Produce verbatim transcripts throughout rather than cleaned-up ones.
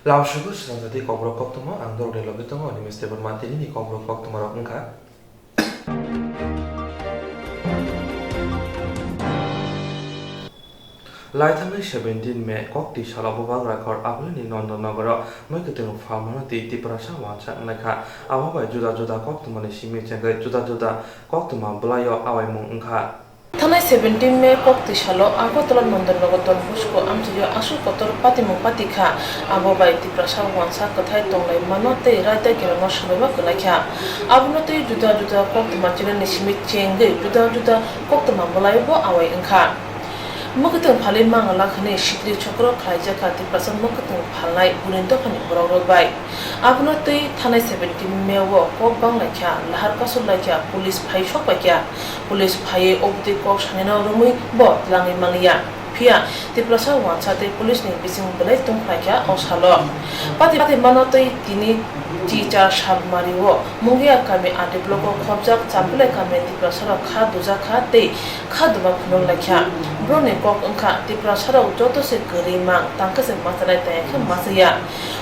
Lamsogo swrang jati kokborok koktwma ang dorokni logi tongo, Animesh Debbarma. Tinini kokborok koktwmarok wngkha. Laithangnai seventeen May koktwi salo Bubagra Khor Abulini Nondon Nogoro mwkhwtwng phalmano twi Tiprasa wansa wnglaikha. Abo bai juda juda koktwmani simi chengwi juda juda koktwma bwlaio awaimung wngkha. Thanai seventeen May koktwi salo Agartala Nondon Nogor Don Bosco amchaio aswk kotor patimung patikha. Abo bai Tiprasa wansa kwthai tonglaimano tei raida kerongno swbaima kwlaikha. Abono twi juda juda koktwma channelni simi chengwi juda juda koktwma bwlaio bo awai wngkha. Mwkhwtwng phalwi mangala khani sikri chokro khlaijakha Tiprasa mwkhwtwng phalnai buini dophani borokrok bai. Abono twi thanai seventeen May o kok banglaikha, lahar kasurlaikha, police phai sokpaikha. Police phaiwi obotwi kok sanino romwi bo twlangwi manliya. Phiya Tiprasa wansa tei police ni bising belai tongkhlaikha o salo. Pati pati mano tei tini Ticha Salmari o Mungia kami R D block o khopjak Champilai kami Tiprasa rok kha dujakha tei kha duma phunuknaikha. Borokni kok wngkha Tiprasa rok joto se kwrwi mang tangkhe se machanai tangya khe machaya.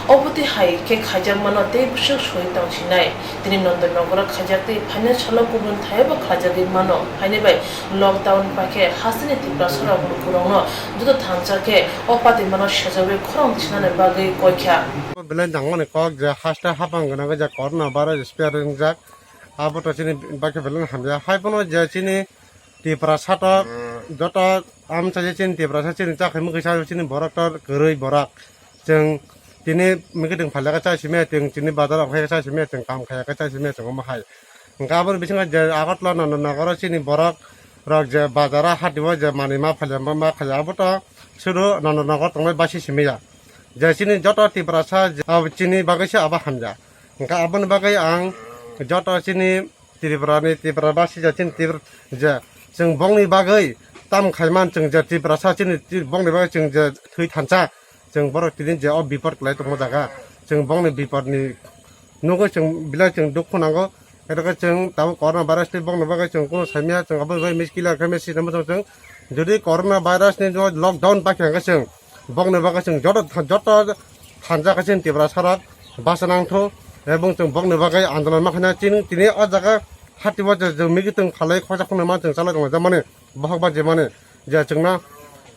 Obotwi hai khe khaijakmano tei bwswk soi tongsinai. Tini Nondon Nogoro khaijak tei phainai salo kubun thaibo khlaijagwi mano. Haini bai lockdown paikhe hasteni Tiprasa rok lukurokno joto thansa khe o patimano sejagwi khorang sinani bagwi koikha. Belai nangmani kok je haste hapang gwnangwi je corona virus spread wngjak, abo to chini bagwi belai hamya. Hai phano je chini Tiprasa to joto amchaio chini Tiprasa chini chakhai mwkhwisa chini borok to kwrwi borok. Chwng tini mwkhwtwng phalya khe chai simi chwng tini bazar rok hai khe chai simi chwng kam khaiya khe chai simi chwng omo hai. Hwnkhe aboni bisingo je Agartala Nondon Nogoro chini borok rok je bazar o hati o je manwi ma phalya ma, ma khlaiya abo to suru Nondon Nogor tongnai basi simi ya. Je chini joto Tiprasa je, abo chini bagwi se abo hamya. Hwnkhe aboni bagwi ang joto chini Tripura ni, Tripura basi je chini Tripura je chwng bongni bagwi tam khaiman chwng je Tiprasa chini ti-, bongni bagwi chwng je thwi thansa chwng borok tini je o bipor kwlai tongma jaga chwng bongni bipor ni nugwi chwng belai chwng dukhu nango. Ero khe chwng tabuk corona virus tei bongni bagwi chwng kunu saimya chwng abo bai miskila khe mesi tamo chwng chwng jodi corona virus ni lockdown bakhe hwnkhe chwng bongni bagwi chwng joto joto thansa khe chini Tiprasa rok basa nangthu, ebong chwng bokni bagwi andolon ma khaina chini tini o jaga hati o je chwng migitwng phalwi khorsa khunui ma chwng chalai tonglaijak mani, bohok bachimani je chwngno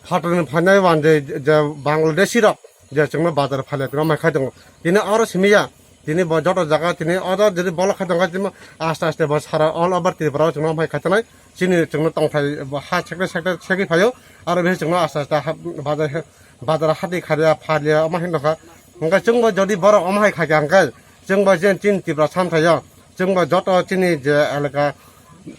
phatarni phainai wan je, je Bangladeshi rok je chwngno bazar phalya tongma khai tongo. Tini oro simi ya, tini bo joto jaga tini oro jodi bolok khai tongkha tini aste aste bo sara all over Tripura o chwngno mai khai tongnai. Chini chwngno tongthai bo ha sector sector segwi phaio, aro bisi chwngno aste aste ha bazar bazar hati kharya phalya omo hai nokha. Hwnkhe chwngbo jodi borok omo hai khaikha hwnkhe chwngbo je chini Tripura samthaio chwngbo joto chini je elaka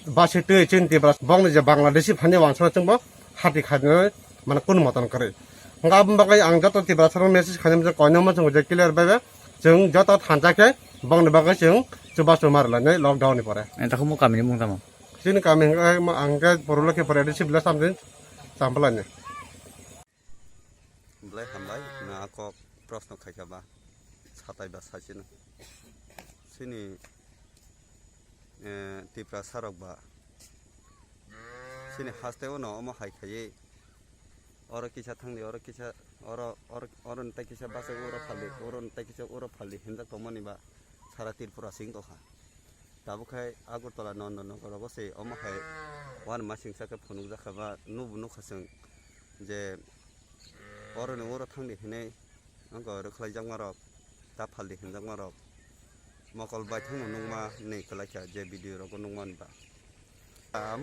basi twi chini Tripura bokni je Bangladeshi phani wansano chwngbo hati khainai mane kunu moton kwrwi. Hwnkhe aboni bagwi ang joto Tripura sarok message khainai masa koinoma chwngbo je clear bai bai chwng joto thansa khe bokni bagwi chwng chubachu ma rwlainai lockdown ni pore. Ani takhuk mo kamini mung tamo? Chini kami hwnkhe ang khe Purulokhi pore A D C village samjin Champalani. Belai hambai, na kok proshno khaikha ba, satai ba sachino. Chini, eh, Tiprasa rok ba, chini haste o no omo hai khaiwi, oro kisa thangdi, oro kisa, oro, oro, oro ni tai kisa bachai, oro phaldi, oro ni tai kisa oro phaldi hinjak tongmani ba, sara Tripura sing tongkha. Tabuk khai Agartala Nondon Nogor rogo se omo hai uanama singsa khe phunukjak kha ba nubo nukha chwng je oro ni oro thangdi hinwi wngkha oro khlaijakma rok ta phaldi hinjakma rok mokol baithang no nukma ni kwlai kha je video rogo nukmani ba.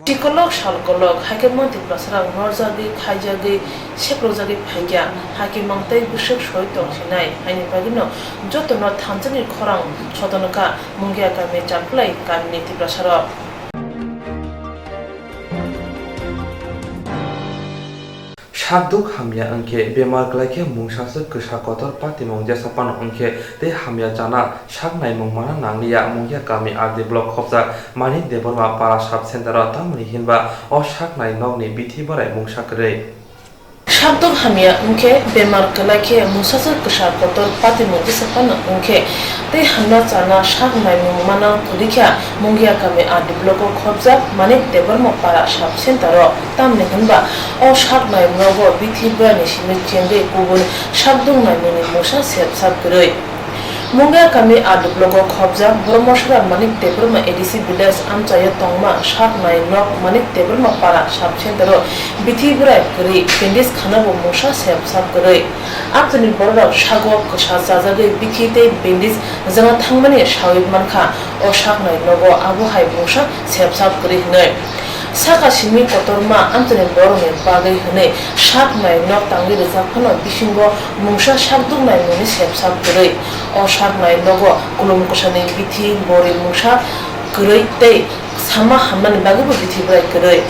Chikolok salkolok hai khe Mantripura srang norjagwi khaijagwi seprojagwi phaikha, hakhe mang tei bwswk soi tongsinai, haini bagwino jotono thanjakni khorang sotonokha, Mungia kami Champulai kamini Tiprasarok. Sakduk hamya wngkhe bemar kwlaikhe mungsaswk kwsa kotor patimung jesa phano wngkhe tei hamya chana sak naimung mana nangliya, Mungia kami R D block khopjak Manik Debbarma para sub center o, tamoni hinba o sak nai nokni bithi borai mungsa kwrwi. Sakduk hamya wngkhe, bemar kwlai khe, mungsa se kwsa kotor patimung jesa phano wngkhe, tei hamna chana sak naimung mana kwrwi kha, Mungia kami R D block o khobjak Manik Debbarma para sub center o, tamni hwnba o sak nai nogo bithi bwrani simi chengwi kubun sakduk naimungni mungsa sep sap kwrwi. Mungia kami R D block o khobjak Bormosora Manik Debbarma A D C village amchaio tongma sak nai nok Manik Debbarma para sub center o bithi bwrai kwrwi bandage khana bo mungsa sep sap kwrwi. Amchaini bororok sago kwsa chajagwi bithi tei bandage jana thangmani sawi mankha o sak nai nogo abo hai mungsa sep sap kwrwi hwnwi. Saka simi kotorma amchaini borokni bagwi hwnwi sak nai nok tangwi rijak phano bisingo mungsa sakduk naimungni sep sap kwrwi. O sak nai nogo kulum kwsani bithi, bori mungsa kwrwi tei sama hamnani bagwibo bithi bwrai kwrwi.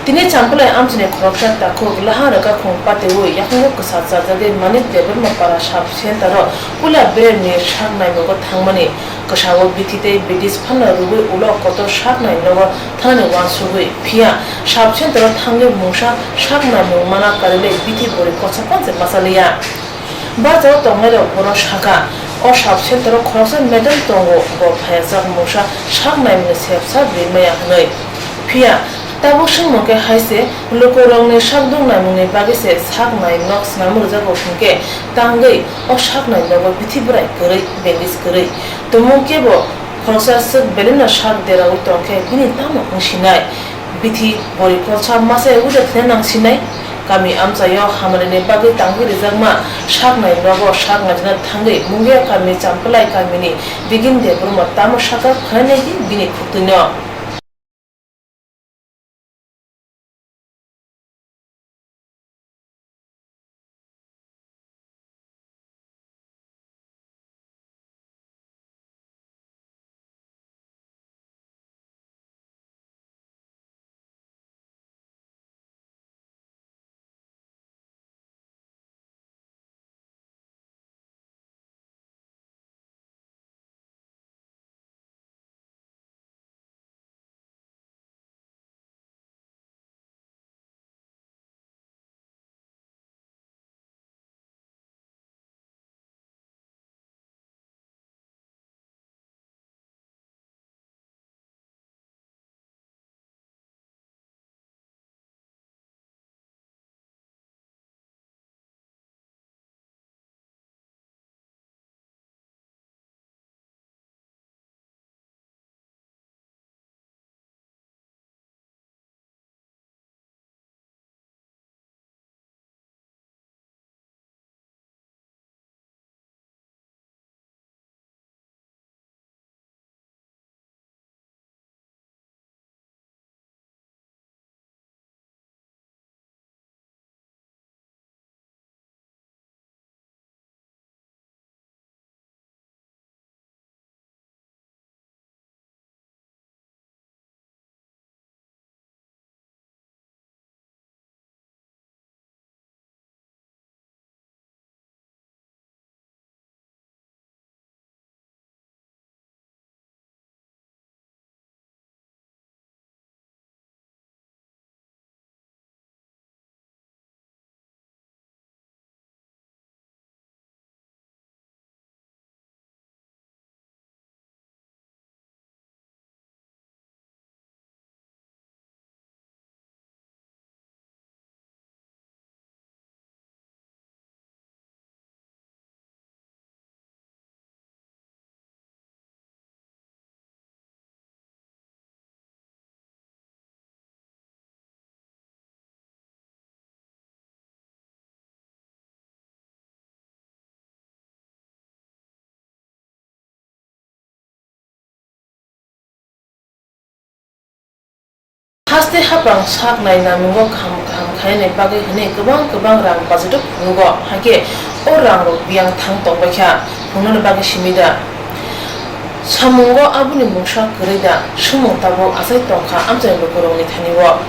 Tini Champlai amchaini khoroksa takhuk laha rwkakhung patiwi yakungwi kwsa chajagwi Manik Debbarma para sub center o puila beremni sak nai nogo thangmani. Kwsao bithi tei bandage phano rwui ulo kotor sak nai nogo thanani uansugui. Phiya sub center o thangwi mungsa sak naimung mana karilai bithi bori kosa panse masa liya. Barjao tongnairok bono sakha, o sub center o khoroksa madam tongo, bo phaiyajak mungsa sak naimungni sep sap rimaya hwnwi. Phiya tabuk swngmung khe hai se, lukurokni sakduk naimungni bagwi se sak nai nok swnam rwjago hwnkhe tangwi o sak nai nogo bithi bwrai kwrwi, bandage kwrwi. Tumung kebo khoroksa swk belino sak deraui tongkhe bini tamo wngsinai? Bithi bori khoroksa masa ui da thwina nangsinai? Kami amchaio hamnani bagwi tangwi rijakma sak nai nogo sak naijana thangwi Mungia kami Champlai kamini Bigin Debbarma tamo sakha khwnainai di bini khuktwino. Haste hapang sak nai namungo kaham kaham khainani bagwi hwnwi kwbang kwbang rang budget-o phunugo, hakhe o rangrok biyang thang tongbaikha, phunuknani bagwi simi da? Samungo aboni mungsa kwrwi da? Swngmung tabuk achai tongkha amchaini lukurokni thani-o.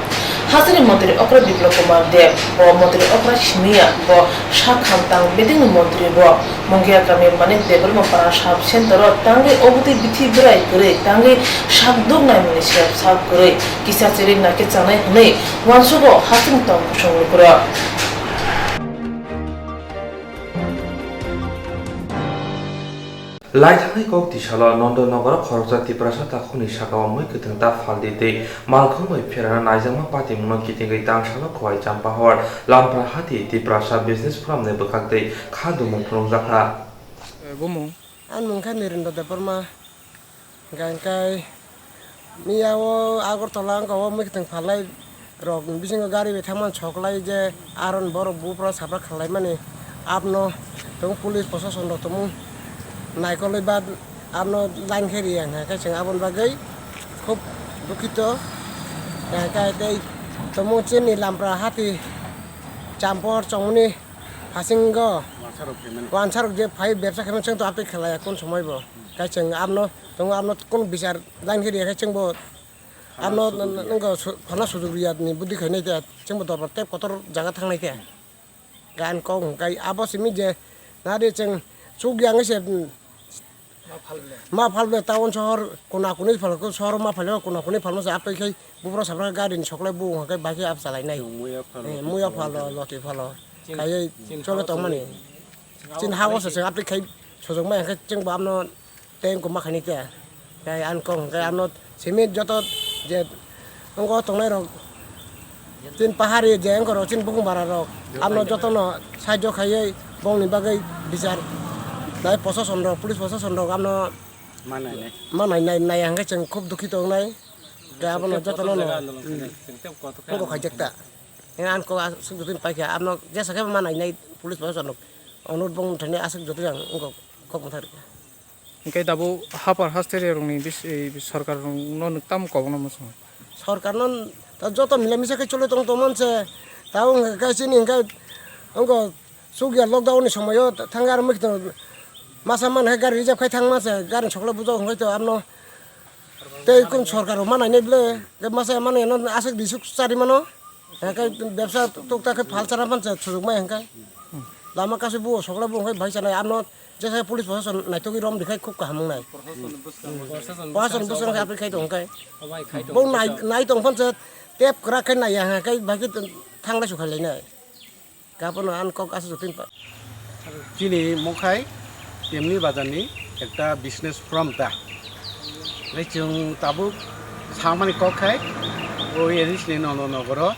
Hasteni montri okra Biplab Kumar Deb, bo montri okra simiya, bo sak hamtang bedekni montri bo. Mungia kami Manik Debbarma para sub center-o tangwi obotwi bithi bwrai kwrwi tangwi sak duk naimani sep sak kwrwi kisa chiri nakhe chanai hwnwi uansugo hasteni tong kusung lukurok. Laithangni kok tisalo Nondonogoro khoroksa Tiprasa takhukni sakao mui kwthwng ta phaldi tei malkhung bai pherana naijakma patimungno kitingwi tangsalo Khowai Champahor, Lamphra Hati, Tiprasa Business Forum ni bwkhak tei kha dumung phunukjakha. Bumung? Ani mung khe Nirendra Debbarma. Hingkha hingkhe miya o Agartala wngkha o mui kwthwng phalnai rok bisingo gari bai thangmani soklai je aron borok buphra sapra khlaimani apno tong police prosason rok tongmung naikolwi ba apno line khe riya hingkha khe chwng aboni bagwi khub dukhito hingkha khe tei tongmung chini Lamphra Hati Champahor chongmani hasingo wansarok je phai bebsa khaimani chwng to aptwi khlaiya kun somoi bo khe chwng apno tongo apno kunu bichar line khe riya khe chwngbo ano nwngo phalna sujuk riya ni budi khainai khe chwngbo dorbar tei kotor jaga thangnai khe. Gan kok hwnkhe abo simi je nari chwng chuk yang se ma phalbe town sohor kuna kuni phalko sohor ma phalbe kuna kuni phalma se apai khai bubro sabra gari ni soklai bu hwnkhe bai khe ap chalai nai. Muya phalo, eh, muya phalo, loti phalo. Chole tongmani. Chin hago se chwng apai khai sojok mai hwnkhe chwngbo amno tei wngkoma khaini khe. Tei ani kok hwnkhe ano simi joto je wngkho tongnai rok chin pahari je wngkha rok chin bukung bara rok ano jotono saijo khaiwi bongni bagwi bichar nai prosason rok police prosason rok ano manai nai hwnkhe chwng khub dukhi tongnai. Tei abono jotono no wngkha khaijak ta. Ani kok aswk jotoni paikha ano jesa khe manai nai police prosason rok onurod bongni thani aswk jotoni ang wngkha kok mwthang rikha. Hingke tabuk hapar haste rokni bis-, ei sorkar rokno nwk tamo kobokno mwswngo? Sorkarno ta joto mila misa khe choli tong tongmani se, tabuk hingke kaisa ni hingke wngkha chukya lockdown ni somoio thangwi aro mui masa man khe gari reserve khai thangma se, gari sokle bujok hwnkhe to amno tei kun sorkar rok ma nainai ble, masa man aswk risuk chari mano. Hingke bebsa tuktak khe phalsa ramphan se sujuk mai hingke. Lama kasu buo sokla buo hingke bai sanai ano jesa police prosason naitugwi rom dikhai khub kaham wngnai. Prosason bwskango. Prosason bwskango khe aphi khai tong hingke. Obai khai tong. Bo nai, nai tong phan se tep kwrak khe naiya hingke bai khe thanglai su khai lainai. Kabono ang kok aswk jotoni pa. Chini Mokhai Temni bazarni ekta business forum ta. Hingke chwng tabuk samani kok khai o N H ni nono nogoro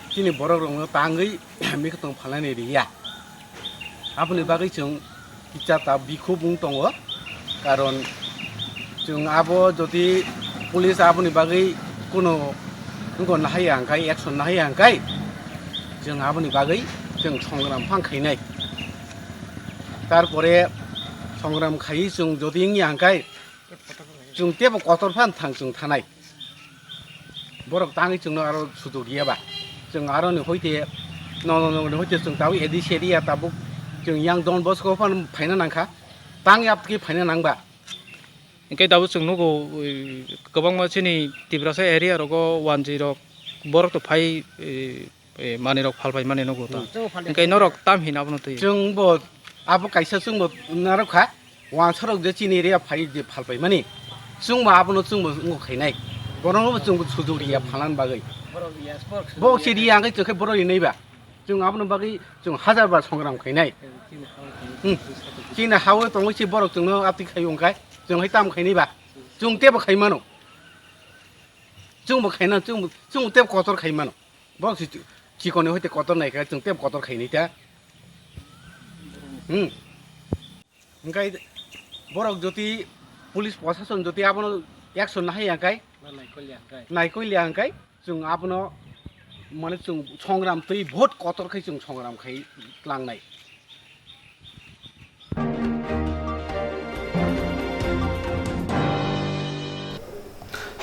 chini borok rokno tangwi mikthwng phalnani riya. Aboni bagwi chwng kicha ta bikhuk wng tongo, karon chwng abo jodi police aboni bagwi kuno wngkha nahaiya hwnkhe, action nahaiya hwnkhe, chwng aboni bagwi chwng songram phang khainai. Tarpore songram khaiwi chwng jodi wngya hwnkhe, chwng teibo kotor phano thang chwng thanai. Borok tangwi chwngno aro sujuk riya ba. Chwng aroni hoite, nono nogoni hoite chwng tabuk A D C area tabuk chwng yang Don Bosco phano phaina nangkha. Tangwi aboni phaina nangba. Hingke tabuk chwng nugo, ui, kwbangma chini Tiprasa area rogo wanjwi rok borok to phai, ui, eh, manwi rok phalpai mani nugo ta. Hmm. Hingke norok tam hino abono twi? Chwng bo abo kaisa chwng bo narwkha, wansa rok je chini area phai je phalpai mani, chwng bo abono chwng bo wngkha khainai, bono bo chwng bo sujuk riya phalna bagwi. Bo si riya hwnkhe chwng khe borok rinai ba, chwng abono bagwi chwng hajar bar songram khainai. Hmm. Chini ha-o tongwi si borok chwngno abtwi khai wngkha, chwng hai tam khainai ba, chwng teibo khai mano, chwng bo khaina, chwng bo, chwng bo teibo kotor khai mano. Borok si chikoni hoite kotor naikha, chwng teibo kotor khainai ta. Hmm. Hingkai borok jodi police prosason jodi abono action nahaiya hingkai, naikol ya hingkai, naikol ya hingkai, chwng abono mane chwng songram twi vote kotor khai chwng songram khai tlangnai.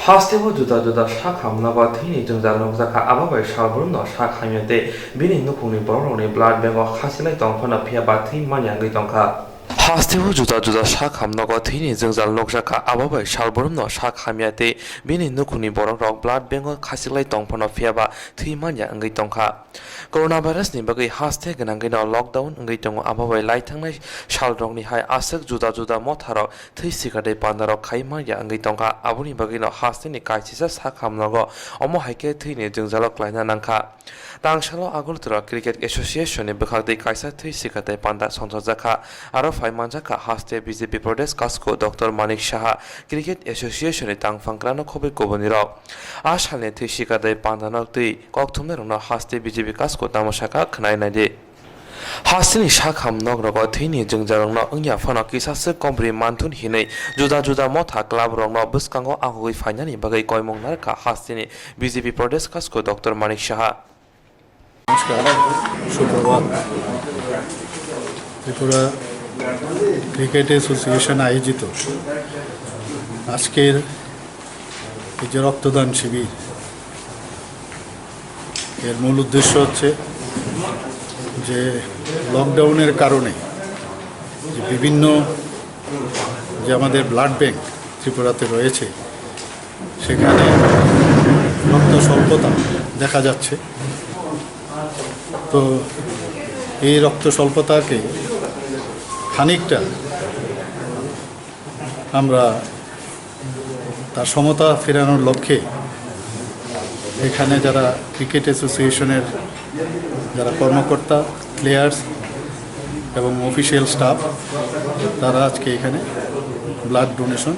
Hasteo juda juda sak hamna ba thwini jwngjal nukjakha, abo bai salbrumno sak hamya tei bini nukhungni borokrokni blood bank-o khasilai tongphano phiya ba thwi manya wngwi tongkha. Hasteo juda juda sak hamnogo thwini jwngjal nukjakha, abo bai salbrumno sak hamya tei bini nukhungni borokrok blood bank-o khasilai tongphano phiya ba thwi manya wngwi tongkha. Coronavirus ni bagwi haste gwnangwino lockdown wngwi tongo, abo bai lai thangnai salrokni hai aswk juda juda motharok thwi sikatwi pandarok khai manya wngwi tongkha. Aboni bagwino hasteni kaisisa sak hamnogo omo hai khe thwini jwngjalo klaina nangkha. Tangsalo Agartala Cricket Association ni bwkhaktwi kaisa thwi sikatwi panda songchajakha. Aro phai manjakha haste B J P Pradesh Kasku Doctor Manik Saha, Cricket Association ni tangphang kwrwngno khobwi kubunirok. A salni thwi sikadai pandanok twi kokthumnairokno haste B J P Kasku tamo sakha khwnai naidi. Hasteni sakham nokrogo thwini jwngjalrokno wngya phano kisaswk komrwi manthun hinwi juda juda motha clubrokno bwskango ahugwi phainani bagwi koimung narwkha hasteni B J P Pradesh Kasku Doctor Manik Saha. নমস্কার, সুপ্রভাত। Tripura cricket association আয়োজিত আজকের এই যে রক্তদান শিবির, এর মূল উদ্দেশ্য হচ্ছে যে লকডাউনের কারণে যে বিভিন্ন যে আমাদের ব্লাড ব্যাংক ত্রিপুরাতে রয়েছে, সেখানে রক্ত স্বল্পতা দেখা যাচ্ছে। তো এই রক্ত স্বল্পতাকে খানিকটা আমরা তার সমতা ফেরানোর লক্ষ্যে এখানে যারা ক্রিকেট অ্যাসোসিয়েশনের যারা কর্মকর্তা, প্লেয়ার্স এবং অফিসিয়াল স্টাফ, তারা আজকে এখানে ব্লাড ডোনেশন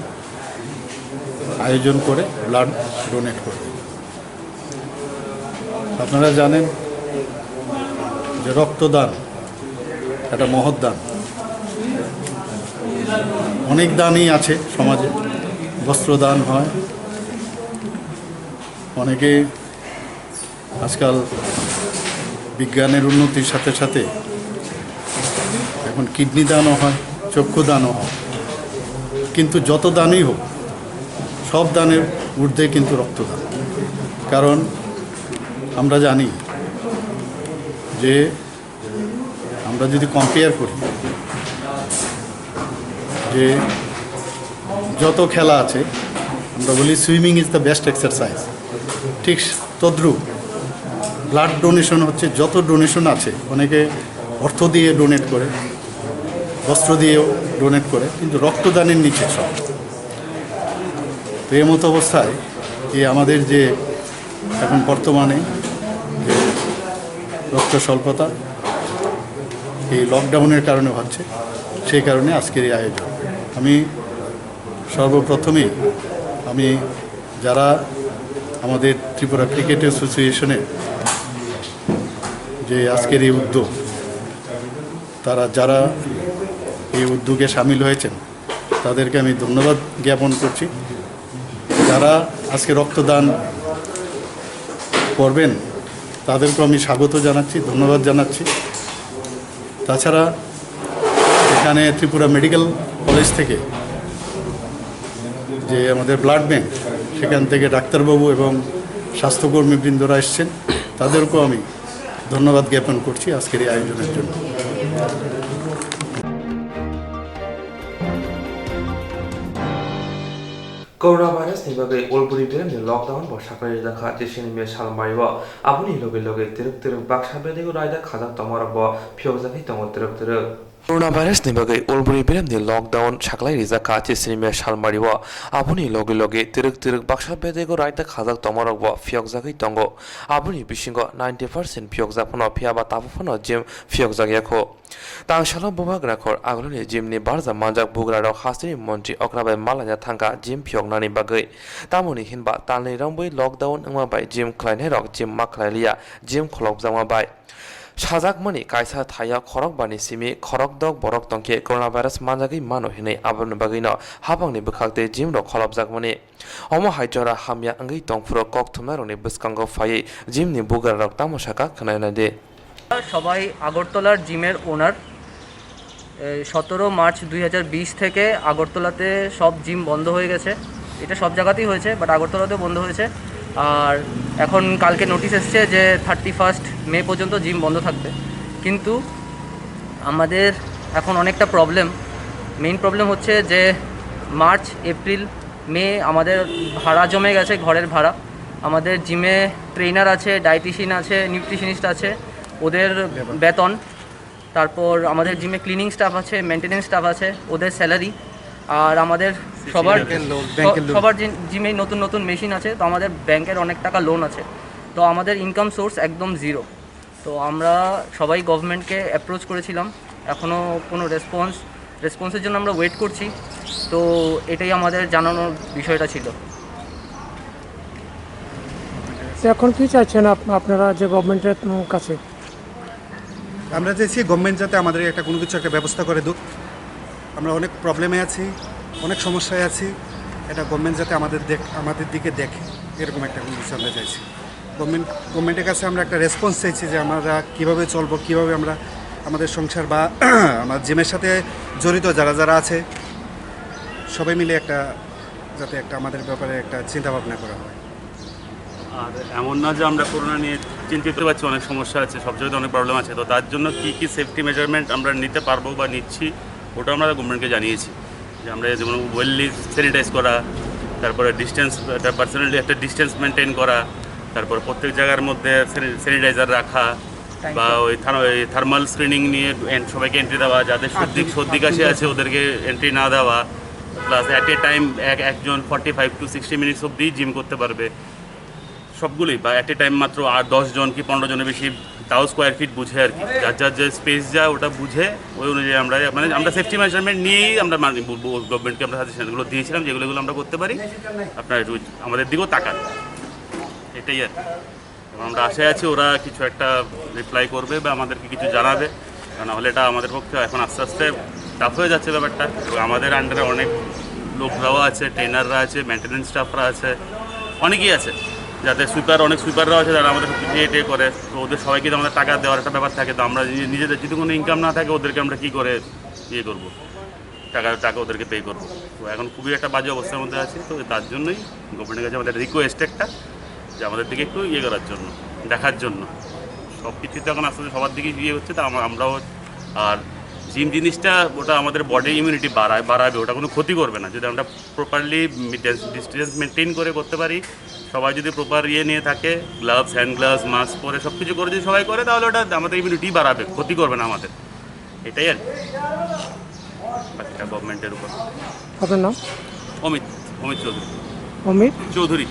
আয়োজন করে ব্লাড ডোনেট করবে। আপনারা জানেন যে রক্তদান একটা মহৎ দান। অনেক দানই আছে সমাজে, বস্ত্রদান হয়, অনেকে আজকাল বিজ্ঞানের উন্নতির সাথে সাথে এখন কিডনি দানও হয়, চক্ষু দানও হয়, কিন্তু যত দানই হোক, সব দানের ঊর্ধ্বে কিন্তু রক্তদান। কারণ আমরা জানি যে আমরা যদি কম্পেয়ার করি যে যত খেলা আছে, আমরা বলি swimming is the best exercise, ঠিক তদ্রূপ ব্লাড ডোনেশন হচ্ছে, যত ডোনেশন আছে, অনেকে অর্থ দিয়ে ডোনেট করে, বস্ত্র দিয়েও ডোনেট করে, কিন্তু রক্তদানের নিচে সব। তো এই মতো অবস্থায় এই আমাদের যে এখন বর্তমানে যে রক্ত স্বল্পতা এই লকডাউনের কারণে হচ্ছে, সেই কারণে আজকের এই আয়োজন। আমি সর্বপ্রথমেই আমি যারা আমাদের ত্রিপুরা ক্রিকেট অ্যাসোসিয়েশনের যে আজকের এই উদ্যোগ, তারা যারা এই উদ্যোগে সামিল হয়েছেন, তাদেরকে আমি ধন্যবাদ জ্ঞাপন করছি। যারা আজকে রক্তদান করবেন, তাদেরকেও আমি স্বাগত জানাচ্ছি, ধন্যবাদ জানাচ্ছি। তাছাড়া এখানে ত্রিপুরা মেডিকেল কলেজ থেকে যে আমাদের ব্লাড ব্যাংক, সেখান থেকে ডাক্তারবাবু এবং স্বাস্থ্যকর্মীবৃন্দরা এসছেন, তাদেরকেও আমি ধন্যবাদ জ্ঞাপন করছি আজকের এই আয়োজনের জন্য। Corona virus ni bagwi Ulburi beremni lockdown bo saklai rijak kha Chisini May salmario. Aboni loge loge twrwk twrwk baksa bedego raida khajak tongmarok bo phiyokjagwi tongo twrwk twrwk. Corona virus ni bagwi Ulburi beremni lockdown saklai rijak kha Chisini May salmario. Aboni loge loge twrwk twrwk baksa bedego raida khajak tongmarok bo phiyokjagwi tongo. Aboni bisingo ninety percent phiyokjak phano, phiyaba tabuk phano gym phiyokjak ya kho. Tangsalo bubagra khor aguloni gym ni barja manjak bugrarok hasteni montri okra bai malaina thangkha gym phiyoknani bagwi. Tamoni hinba talni romwi lockdown wngma bai gym khlainairok gym ma khlai liya, gym kholopjakma bai. Sajakmani kaisa thaya khorokbani simi khorokdok borok tongkhe coronavirus manjagwi mano hinwi, aboni bagwino habangni bwkhak tei gym rok kholopjakmani. Omo hai jora hamya wngwi tongphuru kok thumnairokni bwskango phaiwi gym ni bugrarok tamo sakha khwnai naidi. সবাই আগরতলার জিমের ওনার। এই সতেরো মার্চ দুই হাজার বিশ থেকে আগরতলাতে সব জিম বন্ধ হয়ে গেছে। এটা সব জায়গাতেই হয়েছে, বাট আগরতলাতেও বন্ধ হয়েছে। আর এখন কালকে নোটিশ এসছে যে থার্টি ফার্স্ট মে পর্যন্ত জিম বন্ধ থাকবে। কিন্তু আমাদের এখন অনেকটা প্রবলেম, মেইন প্রবলেম হচ্ছে যে মার্চ, এপ্রিল, মে আমাদের ভাড়া জমে গেছে, ঘরের ভাড়া। আমাদের জিমে ট্রেনার আছে, ডায়েটিশিয়ান আছে, নিউট্রিশনিস্ট আছে, ওদের বেতন। বেতন। তারপর আমাদের জিমে ক্লিনিং স্টাফ আছে, মেইনটেনেন্স স্টাফ আছে, ওদের স্যালারি। আর আমাদের সবার ব্যাংকের লোন, ব্যাংকের লোন। সবার জি-, জিমেই নতুন নতুন মেশিন আছে, তো আমাদের ব্যাংকের অনেক টাকা লোন আছে। তো আমাদের ইনকাম সোর্স একদম জিরো। তো আমরা সবাই গভর্নমেন্টকে অ্যাপ্রোচ করেছিলাম, এখনও কোনো রেসপন্স রেসপন্সের জন্য আমরা ওয়েট করছি। তো এটাই আমাদের জানানোর বিষয়টা ছিল। তো এখন কি চাইছেন আপ-, আপনারা যে গভর্নমেন্টের, উম, কাছে? আমরা চাইছি গভর্নমেন্ট যাতে আমাদের একটা কোনো কিছু একটা ব্যবস্থা করে দিক। আমরা অনেক প্রবলেমে আছি, অনেক সমস্যায় আছি। এটা গভর্নমেন্ট যাতে আমাদের দেখ-, আমাদের দিকে দেখে, এরকম একটা কোনো কিছু আমরা চাইছি। গভর্নমেন্ট, গভর্নমেন্টের কাছে আমরা একটা রেসপন্স চাইছি যে আমরা কীভাবে চলবো, কীভাবে আমরা আমাদের সংসার বা আমার জিমের সাথে জড়িত যারা যারা আছে, সবাই মিলে একটা, যাতে একটা আমাদের ব্যাপারে একটা চিন্তা ভাবনা করা হয়। আর এমন না যে আমরা করোনা নিয়ে চিন্তিত পাচ্ছি, অনেক সমস্যা আছে, সব জায়গাতে অনেক প্রবলেম আছে। তো তার জন্য কী কী সেফটি মেজারমেন্ট আমরা নিতে পারবো বা নিচ্ছি, ওটা আমরা গভর্নমেন্টকে জানিয়েছি। যে আমরা যেমন ওয়েললি স্যানিটাইজ করা, তারপরে ডিস্টেন্স, একটা পার্সোনালি একটা ডিস্টেন্স মেনটেন করা, তারপর প্রত্যেক জায়গার মধ্যে স্যানি-, স্যানিটাইজার রাখা, বা ওই থার-, ওই থার্মাল স্ক্রিনিং নিয়ে এন-, সবাইকে এন্ট্রি দেওয়া, যাদের সর্দি, সর্দি কাশি আছে ওদেরকে এন্ট্রি না দেওয়া, প্লাস অ্যাট এ টাইম এক, একজন forty five to sixty minutes অবধি জিম করতে পারবে সবগুলোই, বা অ্যাট এ টাইম মাত্র আর দশ জন কি পনেরো জনের বেশি, তাও স্কোয়ার ফিট বুঝে আর কি, যার যার যে স্পেস যায় ওটা বুঝে ওই অনুযায়ী আমরা, মানে, আমরা সেফটি মেজারমেন্ট নিয়েই আমরা, মানে, গভর্নমেন্টকে আমরা সাজেশনগুলো দিয়েছিলাম, যেগুলো এগুলো আমরা করতে পারি, আপনারা একটু আমাদের দিকেও তাকান, এটাই আর কি। এবং আমরা আশায় আছি ওরা কিছু একটা রিপ্লাই করবে বা আমাদেরকে কিছু জানাবে, কারণ নাহলে এটা আমাদের পক্ষে এখন আস্তে আস্তে টাফ হয়ে যাচ্ছে ব্যাপারটা। এবং আমাদের আন্ডারে অনেক লোকরাও আছে, ট্রেনাররা আছে, মেনটেন্যান্স স্টাফরা আছে, অনেকেই আছে, যাতে সুইপার, অনেক সুইপাররাও আছে, যারা আমাদের সব কিছু ইয়ে টিয়ে করে। তো ওদের সবাইকে তো আমাদের টাকা দেওয়ার একটা ব্যাপার থাকে, তো আমরা নিজে-, নিজেদের যদি কোনো ইনকাম না থাকে, ওদেরকে আমরা কী করে ইয়ে করবো, টাকা, টাকা ওদেরকে পে করবো। তো এখন খুবই একটা বাজে অবস্থার মধ্যে আছি, তো তার জন্যই গভর্নমেন্টের কাছে আমাদের রিকোয়েস্ট একটা, যে আমাদের দিকে একটু ইয়ে করার জন্য, দেখার জন্য। সব কিছুতে এখন আস্তে আস্তে সবার দিকে ইয়ে হচ্ছে, তা আমা-, আমরাও। আর জিম জিনিসটা, ওটা আমাদের বডি ইমিউনিটি বাড়ায়, বাড়াবে, ওটা কোনো ক্ষতি করবে না। যদি আমরা প্রপারলি ডিস্টেন্স মেনটেন করে করতে পারি, সবাই যদি প্রপার ইয়ে নিয়ে থাকে, গ্লাভস, হ্যান্ড গ্লাভস, মাস্ক পরে, সব কিছু করে যদি সবাই করে, তাহলে ওটা আমাদের ইমিউনিটি বাড়াবে, ক্ষতি করবে না আমাদের। এটাই আর কি। বাকিটা গভর্নমেন্টের উপর। আপনার নাম? অমিত, অমিত চৌধুরী। অমিত? Chowdhury.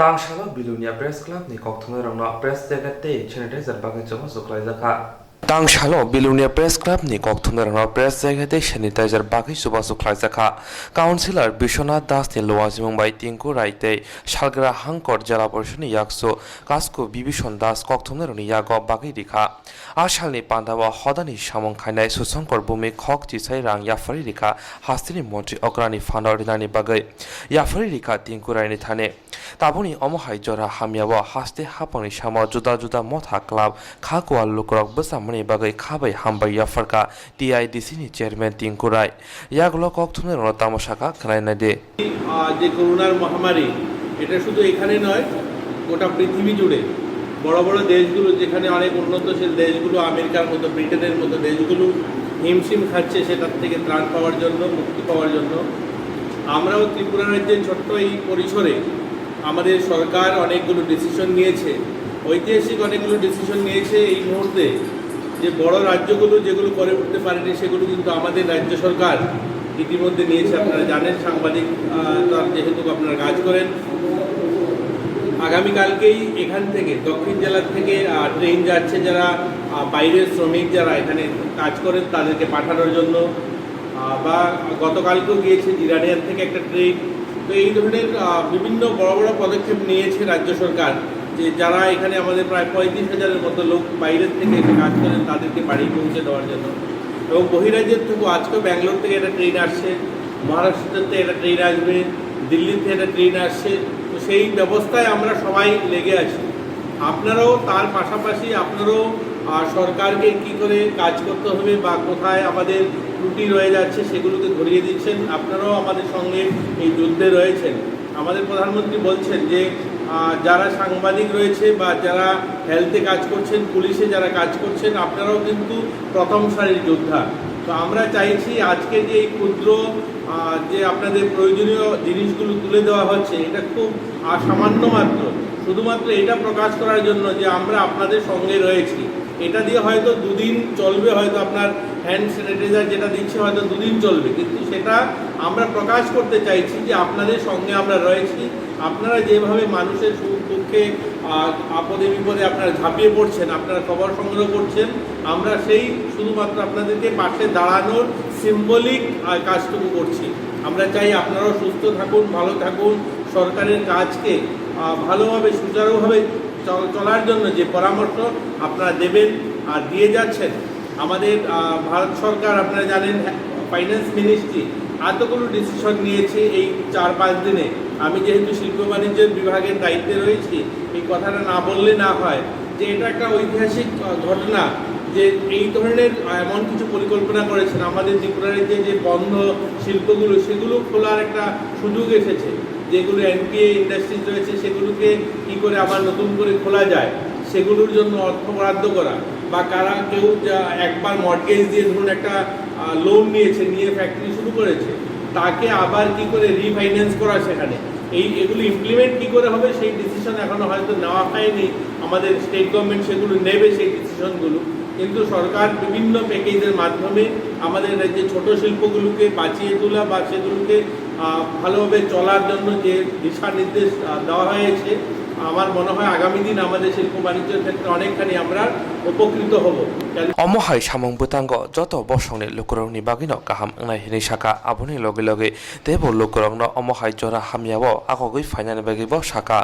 Tang salo Bilonia Press Club ni kokthumnairokno press jacket tei sanitizer bagwi chubachu khlaijak kha. Tang salo Bilonia Press Club ni kokthumnairokno press jacket tei sanitizer bagwi chubachu khlaijak kha. Councillor Biswanath Das ni luajimung bai Tinku Rai tei Salgra Hangkor Jela Porishad ni yaksu Kasku Bibison Das kokthumnairokni yago bagwi rikha. A salni pandao hodani samung khainai Susankor Bhumik khok chisai rang yapharwi rikha hasteni montri okrani phano rinani bagwi. Yapharwi rikha Tinku Raini thani. Tabukni omo hai jora hamyao haste haphangni samo juda juda motha club kha kual lukurok bwchamani bagwi kha bai hambai yapharkha T I D C ni chairman Tinku Rai. Yagulo kokthumnairokno tamo sakha khwnaina di. আহ, যে করোনার মহামারী, এটা শুধু এখানে নয়, গোটা পৃথিবী জুড়ে বড় বড় দেশগুলো, যেখানে অনেক উন্নতশীল দেশগুলো, আমেরিকার মতো, ব্রিটেনের মতো দেশগুলো হিমশিম খাচ্ছে সেটার থেকে ত্রাণ পাওয়ার জন্য, মুক্তি পাওয়ার জন্য, আমরাও ত্রিপুরা রাজ্যের ছোট্ট এই পরিসরে আমাদের সরকার অনেকগুলো ডিসিশন নিয়েছে, ঐতিহাসিক অনেকগুলো ডিসিশন নিয়েছে। এই মুহূর্তে যে বড় রাজ্যগুলো যেগুলো করে উঠতে পারেনি, সেগুলো কিন্তু আমাদের রাজ্য সরকার ইতিমধ্যে নিয়েছে। আপনারা জানেন, সাংবাদিক, আহ, তার যেহেতু আপনারা কাজ করেন, আগামীকালকেই এখান থেকে, দক্ষিণ জেলা থেকে, আহ, ট্রেন যাচ্ছে, যারা, আহ, বাইরের শ্রমিক যারা এখানে কাজ করেন, তাদেরকে পাঠানোর জন্য। আহ, বা গতকালকেও গিয়েছে ইরানিয়ান থেকে একটা ট্রেন। তো এই ধরনের, আহ, বিভিন্ন বড় বড় পদক্ষেপ নিয়েছে রাজ্য সরকার, যে যারা এখানে আমাদের প্রায় পঁয়ত্রিশ হাজারের মতো লোক বাইরের থেকে এসে কাজ করেন, তাদেরকে বাড়ি পৌঁছে দেওয়ার জন্য। এবং বহিরাজ্যের থেকেও আজকেও ব্যাঙ্গালোর থেকে একটা ট্রেন আসছে, মহারাষ্ট্র থেকে একটা ট্রেন আসবে, দিল্লি থেকে একটা ট্রেন আসছে। তো সেই ব্যবস্থায় আমরা সবাই লেগে আছি। আপনারাও তার পাশাপাশি আপনারাও, আহ, সরকারকে কি করে কাজ করতে হবে বা কোথায় আমাদের ত্রুটি রয়ে যাচ্ছে সেগুলোকে ধরিয়ে দিচ্ছেন। আপনারাও আমাদের সঙ্গে এই যুদ্ধে রয়েছেন। আমাদের প্রধানমন্ত্রী বলছেন যে, আহ, যারা সাংবাদিক রয়েছে বা যারা হেলথে কাজ করছেন, পুলিশে যারা কাজ করছেন, আপনারাও কিন্তু প্রথম সারির যোদ্ধা। তো আমরা চাইছি আজকে যে এই ক্ষুদ্র, আহ, যে আপনাদের প্রয়োজনীয় জিনিসগুলো তুলে দেওয়া হচ্ছে, এটা খুব, আহ, সামান্য মাত্র, শুধুমাত্র এটা প্রকাশ করার জন্য যে আমরা আপনাদের সঙ্গে রয়েছি। এটা দিয়ে হয়তো দুদিন চলবে, হয়তো আপনার হ্যান্ড স্যানিটাইজার যেটা দিচ্ছে হয়তো দুদিন চলবে, কিন্তু সেটা আমরা প্রকাশ করতে চাইছি যে আপনাদের সঙ্গে আমরা রয়েছি, আপনারা যেভাবে মানুষের সুখ দুঃখে, আহ, আপদে বিপদে আপনারা ঝাঁপিয়ে পড়ছেন, আপনারা খবর সংগ্রহ করছেন, আমরা সেই শুধুমাত্র আপনাদেরকে পাশে দাঁড়ানোর সিম্বলিক, আহ, কাজটুকু করছি। আমরা চাই আপনারাও সুস্থ থাকুন, ভালো থাকুন, সরকারের কাজকে, আহ, ভালোভাবে, সুচারুভাবে চল-, চলার জন্য যে পরামর্শ আপনারা দেবেন আর দিয়ে যাচ্ছেন, আমাদের, আহ, ভারত সরকার, আপনারা জানেন, ফাইন্যান্স মিনিস্ট্রি এতগুলো ডিসিশন নিয়েছে এই চার পাঁচ দিনে। আমি যেহেতু শিল্প বাণিজ্য বিভাগের দায়িত্বে রয়েছি, এই কথাটা না বললে না হয় যে এটা একটা ঐতিহাসিক, আহ, ঘটনা, যে এই ধরনের, আহ, এমন কিছু পরিকল্পনা করেছেন। আমাদের ত্রিপুরা রাজ্যে যে বন্ধ শিল্পগুলো, সেগুলো খোলার একটা সুযোগ এসেছে। যেগুলো এনপিএ ইন্ডাস্ট্রিজ রয়েছে, সেগুলোকে কি করে আবার নতুন করে খোলা যায়, সেগুলোর জন্য অর্থ বরাদ্দ করা, বা কারা কেউ যা একবার মর্টগেজ দিয়ে, ধরুন, একটা, আহ, লোন নিয়েছে, নিয়ে ফ্যাক্টরি শুরু করেছে, তাকে আবার কি করে রিফাইন্যান্স করা সেখানে, এই, এগুলো ইমপ্লিমেন্ট কি করে হবে, সেই ডিসিশন এখনো হয়তো নেওয়া হয়নি। আমাদের স্টেট গভর্নমেন্ট সেগুলো নেবে, সেই ডিসিশনগুলো। কিন্তু সরকার বিভিন্ন প্যাকেজের মাধ্যমে আমাদের রাজ্যে ছোট শিল্পগুলোকে বাঁচিয়ে তোলা বা সেগুলোকে, আহ, ভালোভাবে চলার জন্য যে দিশা নির্দেশ, আহ, দেওয়া হয়েছে, আমার মনে হয় আগামী দিন আমাদের শিল্প বাণিজ্যের ক্ষেত্রে অনেকখানি আমরা উপকৃত হব। Omo hai samung bwtango joto bosongni lukurokni bagwino kaham wngnai hinwi sakha. Aboni loge loge teibo lukurokno omo hai jora hamyao agogwi phainani bagwibo sakha.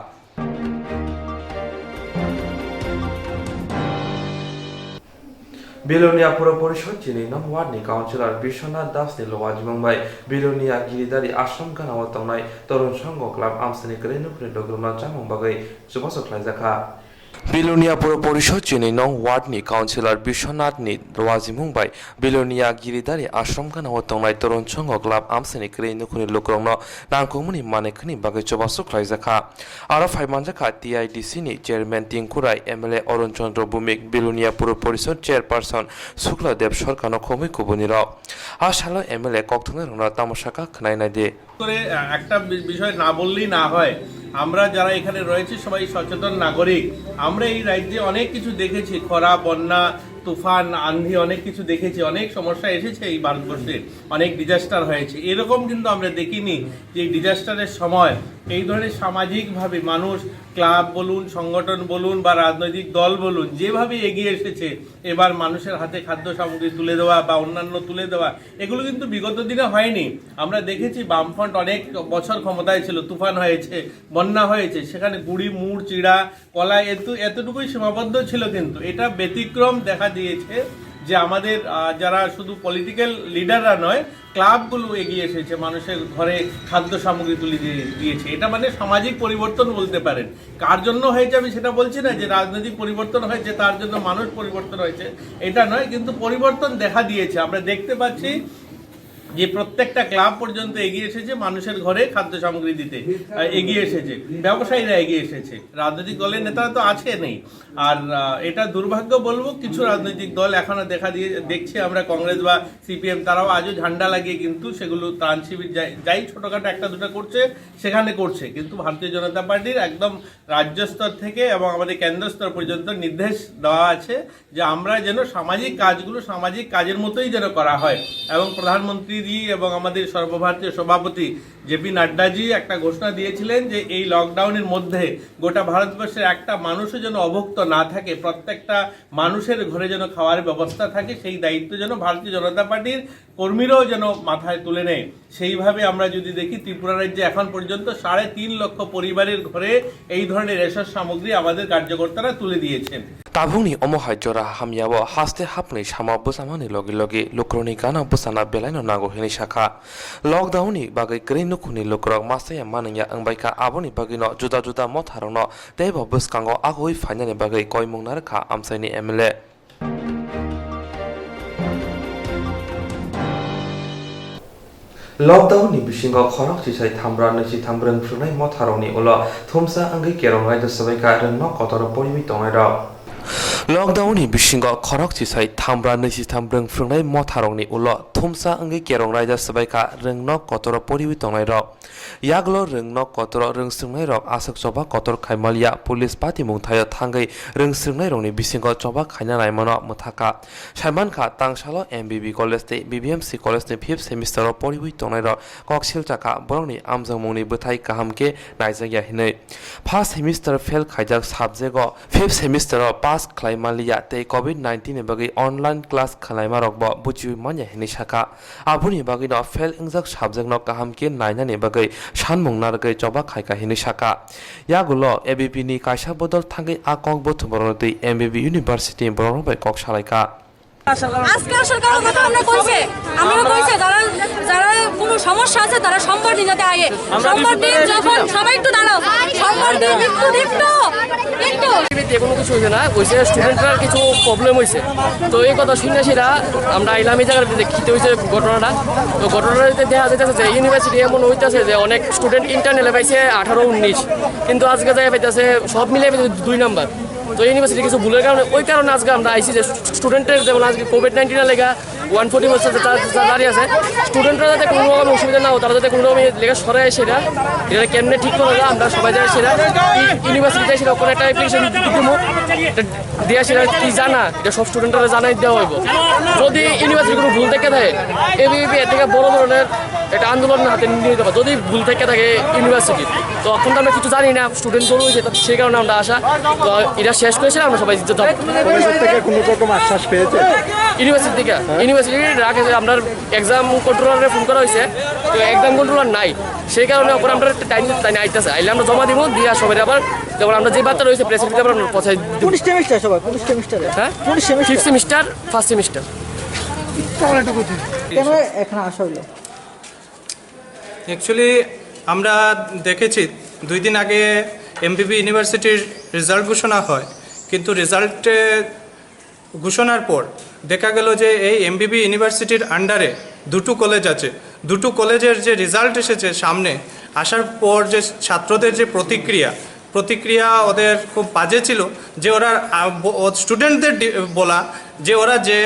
Bilonia Puro Porishod chini nong ward ni councillor Biswanath Das ni lowajimung bai Bilonia Giridhari Ashram gana o tongnai Torun Songho Club amsani kwrwi nukhungni lukurokno chamung bagwi chubachu khlaijakha. Bilonia Puro Porishod chini nong ward ni councillor Biswanath ni lowajimung bai Bilonia Giridhari Ashram gana o tongnai Torun Songho Club amsani kwrwi nukhungni lukurokno nangkukmani manwi khwni bagwi chubachu khlaijakha. Aro phai manjakha T I D C ni chairman Tinku Rai, M L A Arun Chandra Bhumik, Bilonia Puro Porishod chairperson Sukla Dev Sarkarno khobwi kubunirok. A salo M L A kokthumnairokno tamo sakha khwnai naidi. করে, আহ, একটা বি-, বিষয় না বললেই না হয়। আমরা যারা এখানে রয়েছি সবাই সচেতন নাগরিক। আমরা এই রাজ্যে অনেক কিছু দেখেছি, খরা, বন্যা, তুফান, আন্ধি, অনেক কিছু দেখেছি, অনেক সমস্যা এসেছে এই ভারতবর্ষে, অনেক ডিজাস্টার হয়েছে। এরকম কিন্তু আমরা দেখিনি যে এই ডিজাস্টারের সময় এই ধরনের সামাজিকভাবে মানুষ, ক্লাব বলুন, সংগঠন বলুন বা রাজনৈতিক দল বলুন, যেভাবে এগিয়ে এসেছে, এবার মানুষের হাতে খাদ্য সামগ্রী তুলে দেওয়া বা অন্যান্য তুলে দেওয়া, এগুলো কিন্তু বিগত দিনে হয়নি। আমরা দেখেছি বামফ্রন্ট অনেক বছর ক্ষমতায় ছিল, তুফান হয়েছে, বন্যা হয়েছে, সেখানে গুড়ি, মুড়, চিড়া, কলা এত-, এতটুকুই সীমাবদ্ধ ছিল, কিন্তু এটা ব্যতিক্রম দেখা দিয়েছে যে আমাদের, আহ, যারা শুধু পলিটিক্যাল লিডাররা নয়, ক্লাবগুলো এগিয়ে এসেছে, মানুষের ঘরে খাদ্য সামগ্রী তুলে দিয়ে, দিয়েছে। এটা মানে সামাজিক পরিবর্তন বলতে পারেন। কার জন্য হয়েছে আমি সেটা বলছি না যে রাজনৈতিক পরিবর্তন হয়েছে, তার জন্য মানুষ পরিবর্তন হয়েছে, এটা নয়, কিন্তু পরিবর্তন দেখা দিয়েছে। আমরা দেখতে পাচ্ছি যে প্রত্যেকটা ক্লাব পর্যন্ত এগিয়ে এসেছে মানুষের ঘরে খাদ্য সামগ্রী দিতে, আহ, এগিয়ে এসেছে, ব্যবসায়ীরা এগিয়ে এসেছে। রাজনৈতিক দলের নেতারা তো আছে নেই। আর, আহ, এটা দুর্ভাগ্য বলবো, কিছু রাজনৈতিক দল এখনো দেখা দিয়ে, দেখছি আমরা কংগ্রেস বা সিপিএম, তারাও আজও ঝান্ডা লাগিয়ে কিন্তু সেগুলো ত্রাণ শিবির যাই, যাই ছোটখাটো একটা দুটো করছে, সেখানে করছে। কিন্তু ভারতীয় জনতা পার্টির একদম রাজ্য স্তর থেকে এবং আমাদের কেন্দ্র স্তর পর্যন্ত নির্দেশ দেওয়া আছে যে আমরা যেন সামাজিক কাজগুলো সামাজিক কাজের মতোই যেন করা হয়। এবং প্রধানমন্ত্রীজি এবং আমাদের সর্বভারতীয় সভাপতি জেপি নাড্ডাজি একটা ঘোষণা দিয়েছিলেন যে এই লকডাউনের মধ্যে গোটা ভারতবর্ষের একটা মানুষও যেন অভুক্ত না থাকে, প্রত্যেকটা মানুষের ঘরে যেন খাওয়ার ব্যবস্থা থাকে, সেই দায়িত্ব যেন ভারতীয় জনতা পার্টির কর্মীরাও যেন মাথায় তুলে নেয়। সেইভাবে আমরা যদি দেখি, ত্রিপুরা রাজ্যে এখন পর্যন্ত সাড়ে তিন লক্ষ পরিবারের ঘরে এই ধরনের রেশন সামগ্রী আমাদের কার্যকর্তারা তুলে দিয়েছেন। Tabukni omo hai jora hamyao haste hapni sama bwchamani logi logi lukurokni gana bwchana belaino nango hinwi sakha. Lockdown ni bagwi kwrwi nukhungni lukurok masa ya manwngya wngbaikha, aboni bagwino juda juda motharokno teibo bwskango agoi phainani bagwi koimung narwkha amchaini M L A. Lockdown ni bisingo khorok chisai thamra nwi sitham bwrwng phwrwngnai motharokni ulo thumsa wngwi kerong raida swbaikha rwngno kotoro poriwi tongnairok. Lockdown ni bisingo khorok chisai thambra nwi sitham rwng phrwngnai motharokni ulo thumsa wngwi kerong raida swbaikha rwngnok kotoro poriwi tongnairok. Yagulo rwngnok kotoro rwng swrwngnairok aswk choba kotor khaimaliya, police patimung thaio thangwi rwng swrwngnairokni bisingo choba khaina naimano mwthakha. Saimankha, tangsalo M B B college tei B B M C college ni fifth semester o poriwi tongnairok kok silchakha, borokni amjokmungni bwthai kaham khe naijakya hinwi. First semester fail khaijak subject o fifth semester o pass khlai manliya tei covid nineteen ni bagwi online class khlaimarokbo buchiwi manya hinwi sakha. Aboni bagwino fail wngjak subject no kaham khe nainani bagwi sanmung narwgwi choba khaikha hinwi sakha. Yagulo A B P ni kaisa bodol thangwi a kok bothoborokno twi M B B University ni borokno bai kok salaikha. আজকে আসার কারণ কথা আমরা কইছে, আমরা কইছে যারা, যারা কোনো সমস্যা আছে তারা সোমবার দিন যাতে আগে। সোমবার দিন যখন, সবাই একটু দাঁড়াও, সোমবার দিন একটু, একটু, একটু। এমনিতে কোনো কিছু হয়েছে না, হয়েছে স্টুডেন্টরার কিছু প্রবলেম হয়েছে। তো এই কথা শুনে সেটা আমরা আইলাম এই জায়গাটা দেখতে হয়েছে ঘটনাটা। তো ঘটনাটা দেখা যাইতেছে যে ইউনিভার্সিটি এমন হইতেছে যে অনেক স্টুডেন্ট ইন্টারনালে পাইছে আঠারো উনিশ, কিন্তু আজকে যাই পাইতেছে সব মিলে পাইতেছে দুই নাম্বার। তো ইউনিভার্সিটি কিছু ভুলের কারণে, ওই কারণে আজকে আমরা আইছি যে স্টুডেন্টের যেমন আজকে কোভিড নাইন্টিনের লেগা ওয়ান ফোর্টি বছর দাঁড়িয়ে আছে, স্টুডেন্টরা যাতে কোনো রকম অসুবিধা না হয়, তারা যাতে কোনো রকম লেখা সরে সেটা, এটা কেমনে ঠিক করা যায়, আমরা সবাই যাই সেটা ইউনিভার্সিটি যাই সেটা ওখানে একটা অ্যাপ্লিকেশন দিব, দিয়ে সেটা কি জানা, এটা সব স্টুডেন্টরা জানাই দেওয়া হইব। যদি ইউনিভার্সিটি কোনো ভুল থেকে থাকে, এবিপি এর থেকে বড় ধরনের একটা আন্দোলন হাতে নিয়ে নিতে পারে। যদি ভুল থেকে থাকে ইউনিভার্সিটি, তো এখন তো আমরা কিছু জানি না, স্টুডেন্ট দল হয়েছে, তো সেই কারণে আমরা আসা। তো এটা শেষ করেছিলাম, আমরা সবাই যাবো। কলেজ থেকে কোনো রকম আশ্বাস পেয়েছে? ইউনিভার্সিটি থেকে, ইউনিভার্সিটি রাখে যে আমরা এক্সাম কন্ট্রোলারে ফোন করা হয়েছে, তো এক্সাম কন্ট্রোলার নাই, সেই কারণে ওপরে আমরা একটা টাইম, টাইম আইতেছে, আইলে আমরা জমা দিব, দিয়ে সবাই আবার যেমন আমরা যে বার্তা রয়েছে প্রেস রিলিজে আমরা পৌঁছাই দিব। কোন সেমিস্টার সবাই, কোন সেমিস্টারে? হ্যাঁ? কোন semester? Fifth semester, first semester. কেন এখানে আসা হইলো? অ্যাকচুয়ালি আমরা দেখেছি, দুই দিন আগে এমবিবি ইউনিভার্সিটির রেজাল্ট ঘোষণা হয়, কিন্তু রেজাল্টে ঘোষণার পর দেখা গেল যে এই এমবিবি ইউনিভার্সিটির আন্ডারে দুটো কলেজ আছে, দুটো কলেজের যে রেজাল্ট এসেছে সামনে, আসার পর যে ছাত্রদের যে প্রতিক্রিয়া, প্রতিক্রিয়া ওদের খুব বাজে ছিল, যে ওরা, আ, ব-, ও স্টুডেন্টদের ডি-, বলা যে ওরা যে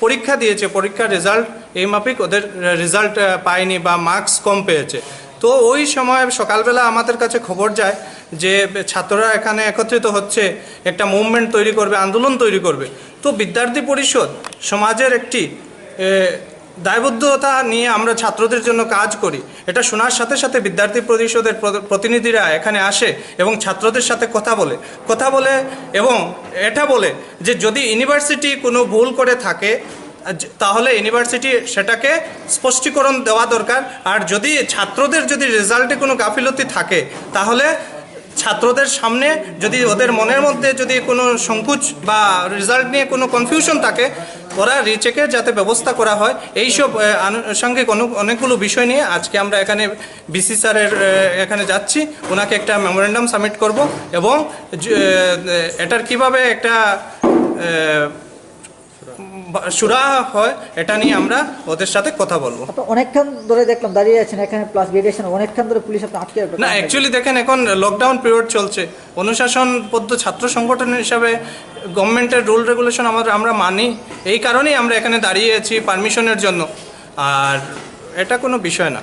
পরীক্ষা দিয়েছে, পরীক্ষার রেজাল্ট এই মাফিক ওদের, আ, রেজাল্ট, আ, পায়নি বা মার্কস কম পেয়েছে। তো ওই সময় সকালবেলা আমাদের কাছে খবর যায় যে ছাত্ররা এখানে একত্রিত হচ্ছে, একটা মুভমেন্ট তৈরি করবে, আন্দোলন তৈরি করবে। তো বিদ্যার্থী পরিষদ সমাজের একটি, এ, দায়বদ্ধতা নিয়ে আমরা ছাত্রদের জন্য কাজ করি। এটা শোনার সাথে সাথে বিদ্যার্থী পরিষদের প্র-, প্রতিনিধিরা এখানে আসে এবং ছাত্রদের সাথে কথা বলে, কথা বলে এবং এটা বলে যে যদি ইউনিভার্সিটি কোনো ভুল করে থাকে, আ, জ-, তাহলে ইউনিভার্সিটি সেটাকে স্পষ্টীকরণ দেওয়া দরকার। আর যদি ছাত্রদের যদি রেজাল্টে কোনো গাফিলতি থাকে, তাহলে ছাত্রদের সামনে যদি ওদের মনের মধ্যে যদি কোনো সংকোচ বা রেজাল্ট নিয়ে কোনো কনফিউশন থাকে, ওরা রিচেকের যাতে ব্যবস্থা করা হয়, এইসব, আহ, আনুষঙ্গিক অনেক, অনেকগুলো বিষয় নিয়ে আজকে আমরা এখানে ভিসি স্যারের, আহ, এখানে যাচ্ছি, ওনাকে একটা মেমোরেন্ডাম সাবমিট করব এবং জ-, আহ, এটার কিভাবে একটা, আহ, বা-, সুরাহা হয়, এটা নিয়ে আমরা ওদের সাথে কথা বলবো। আপনি অনেকক্ষণ ধরে দেখলাম দাঁড়িয়ে আছেন এখানে, প্লাস গেট এখানে অনেকক্ষণ ধরে পুলিশ আপনি আটকে রাখলো। না, কারণ কি? অ্যাকচুয়ালি দেখেন, এখন লকডাউন পিরিয়ড চলছে, অনুশাসনবদ্ধ ছাত্র সংগঠন হিসাবে গভর্নমেন্টের রুল রেগুলেশন আমাদের, আমরা মানি, এই কারণেই আমরা এখানে দাঁড়িয়ে আছি পারমিশনের জন্য, আর এটা কোনো বিষয় না।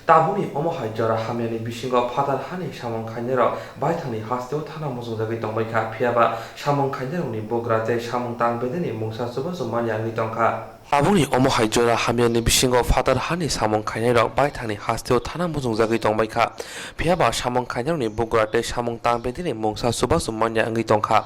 Tabukni omo hai jora hamyani bisingo phatar hani samung khainairok baithangni hasteo thana muchungjagwi tongbaikha, phiyaba samung khainairokni bugra tei samung tang bedeni mungsa chubachu manya wngwi tongkha. Tabukni omo hai jora hamyani bisingo phatar hani samung khainairok baithangni hasteo thana muchungjagwi tongbaikha, phiyaba samung khainairokni bugra tei samung tang bedeni mungsa chubachu manya wngwi tongkha.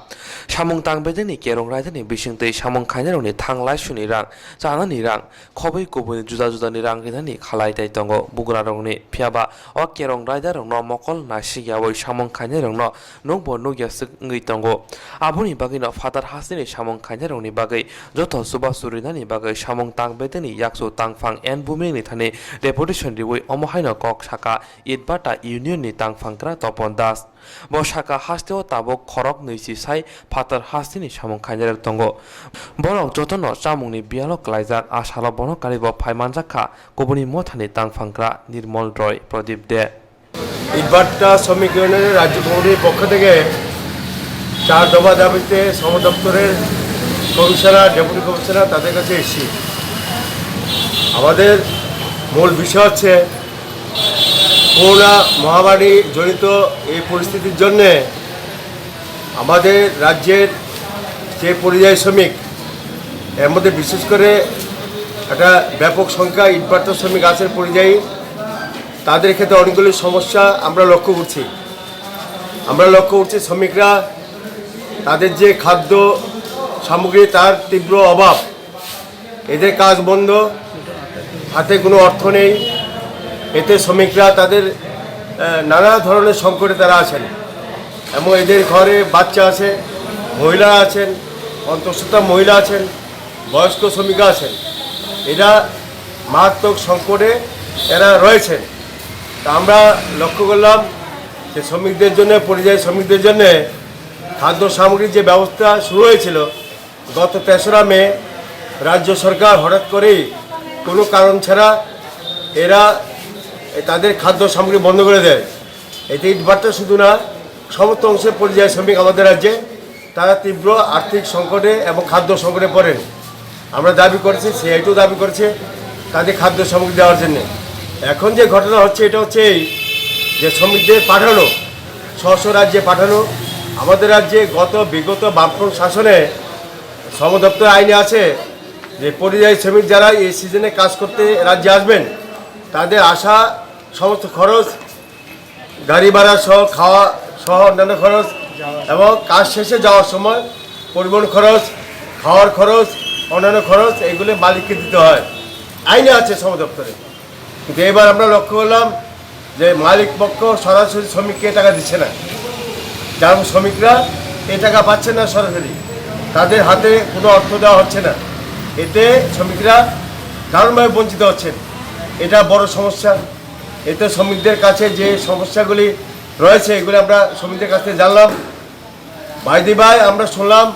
Samung tang bedeni kerong raidani bisingtwi samung khainairokni thang laisuni rang, chanani rang, khobwi kubuni juda judani rang rinani khalai tai tongo bugrarokni, phiyaba o kerong raidarokno mokol naisik yaui samung khainairokno nukbo nukya swk wngwi tongo. Aboni bagwino phatar hasteni samung khainairokni bagwi joto chubachu rinani bagwi samung tang bedeni yakchu tangphang N Bhumikni thani deputation riui omo haino kok sakha Itbata Union ni tangphang kra Topon Das. Bo sakha hasteo tabuk khorok nwichi sai phatar hasteni samung khainairok tongo. Borok jotono chamungni biyalo klaijak, a salo bono karibo phai manjak kha kubuni mothani tangphang kra Nirmol Roy, Pradip De. ইটভাটা শ্রমিক ইউনিয়নের রাজ্য কমিটির পক্ষ থেকে চার দফা দাবিতে শ্রম দপ্তরের কমিশনার, ডেপুটি কমিশনার তাদের কাছে এসেছি। আমাদের মূল বিষয় হচ্ছে করোনা মহামারী জনিত এই পরিস্থিতির জন্যে আমাদের রাজ্যের যে পরিযায়ী শ্রমিক, এর মধ্যে বিশেষ করে একটা ব্যাপক সংখ্যা ইটভাটা শ্রমিক আছেন পরিযায়ী, তাদের ক্ষেত্রে অনেকগুলি সমস্যা আমরা লক্ষ্য করছি। আমরা লক্ষ্য করছি শ্রমিকরা তাদের যে খাদ্য সামগ্রী তার তীব্র অভাব, এদের কাজ বন্ধ, হাতে কোনো অর্থ নেই। এতে শ্রমিকরা তাদের আহ, নানা ধরনের সংকটে তারা আছেন এবং এদের ঘরে বাচ্চা আছে, মহিলা আছেন, অন্তঃসত্ত্বা মহিলা আছেন, বয়স্ক শ্রমিক আছেন। এরা মারাত্মক সংকটে এরা রয়েছেন। তা আমরা লক্ষ্য করলাম যে শ্রমিকদের জন্য, পরিযায়ী শ্রমিকদের জন্য খাদ্য সামগ্রীর যে ব্যবস্থা শুরু হয়েছিল, গত তেসরা মে রাজ্য সরকার হঠাৎ করেই কোনো কারণ ছাড়া এরা তাদের খাদ্য সামগ্রী বন্ধ করে দেয়। এতে ইটভাটা শুধু না, সমস্ত অংশের পরিযায়ী শ্রমিক আমাদের রাজ্যে তারা তীব্র আর্থিক সংকটে এবং খাদ্য সংকটে পড়েন। আমরা দাবি করেছি, সিআইটিও দাবি করেছে তাদের খাদ্য সামগ্রী দেওয়ার জন্য। এখন যে ঘটনা হচ্ছে, এটা হচ্ছে এই যে শ্রমিকদের পাঠানো, স্ব স্ব রাজ্যে পাঠানো। আমাদের রাজ্যে গত বিগত বামফ্রন্ট শাসনে শ্রম দপ্তর আইনে আছে যে পরিযায়ী শ্রমিক যারা এই সিজনে কাজ করতে রাজ্যে আসবেন, তাদের আসা সমস্ত খরচ, গাড়ি ভাড়া সহ, খাওয়া সহ অন্যান্য খরচ এবং কাজ শেষে যাওয়ার সময় পরিবহন খরচ, খাওয়ার খরচ, অন্যান্য খরচ, এগুলো মালিককে দিতে হয়, আইনে আছে শ্রম দপ্তরে। কিন্তু এবার আমরা লক্ষ্য করলাম যে মালিক পক্ষ সরাসরি শ্রমিককে টাকা দিচ্ছে না, কারণ শ্রমিকরা এই টাকা পাচ্ছেন না সরাসরি, তাদের হাতে কোনো অর্থ দেওয়া হচ্ছে না। এতে শ্রমিকরা দারুণভাবে বঞ্চিত হচ্ছেন। এটা বড় সমস্যা। এতে শ্রমিকদের কাছে যে সমস্যাগুলি রয়েছে, এগুলি আমরা শ্রমিকদের কাছ থেকে জানলাম। ভাইদি ভাই, আমরা শুনলাম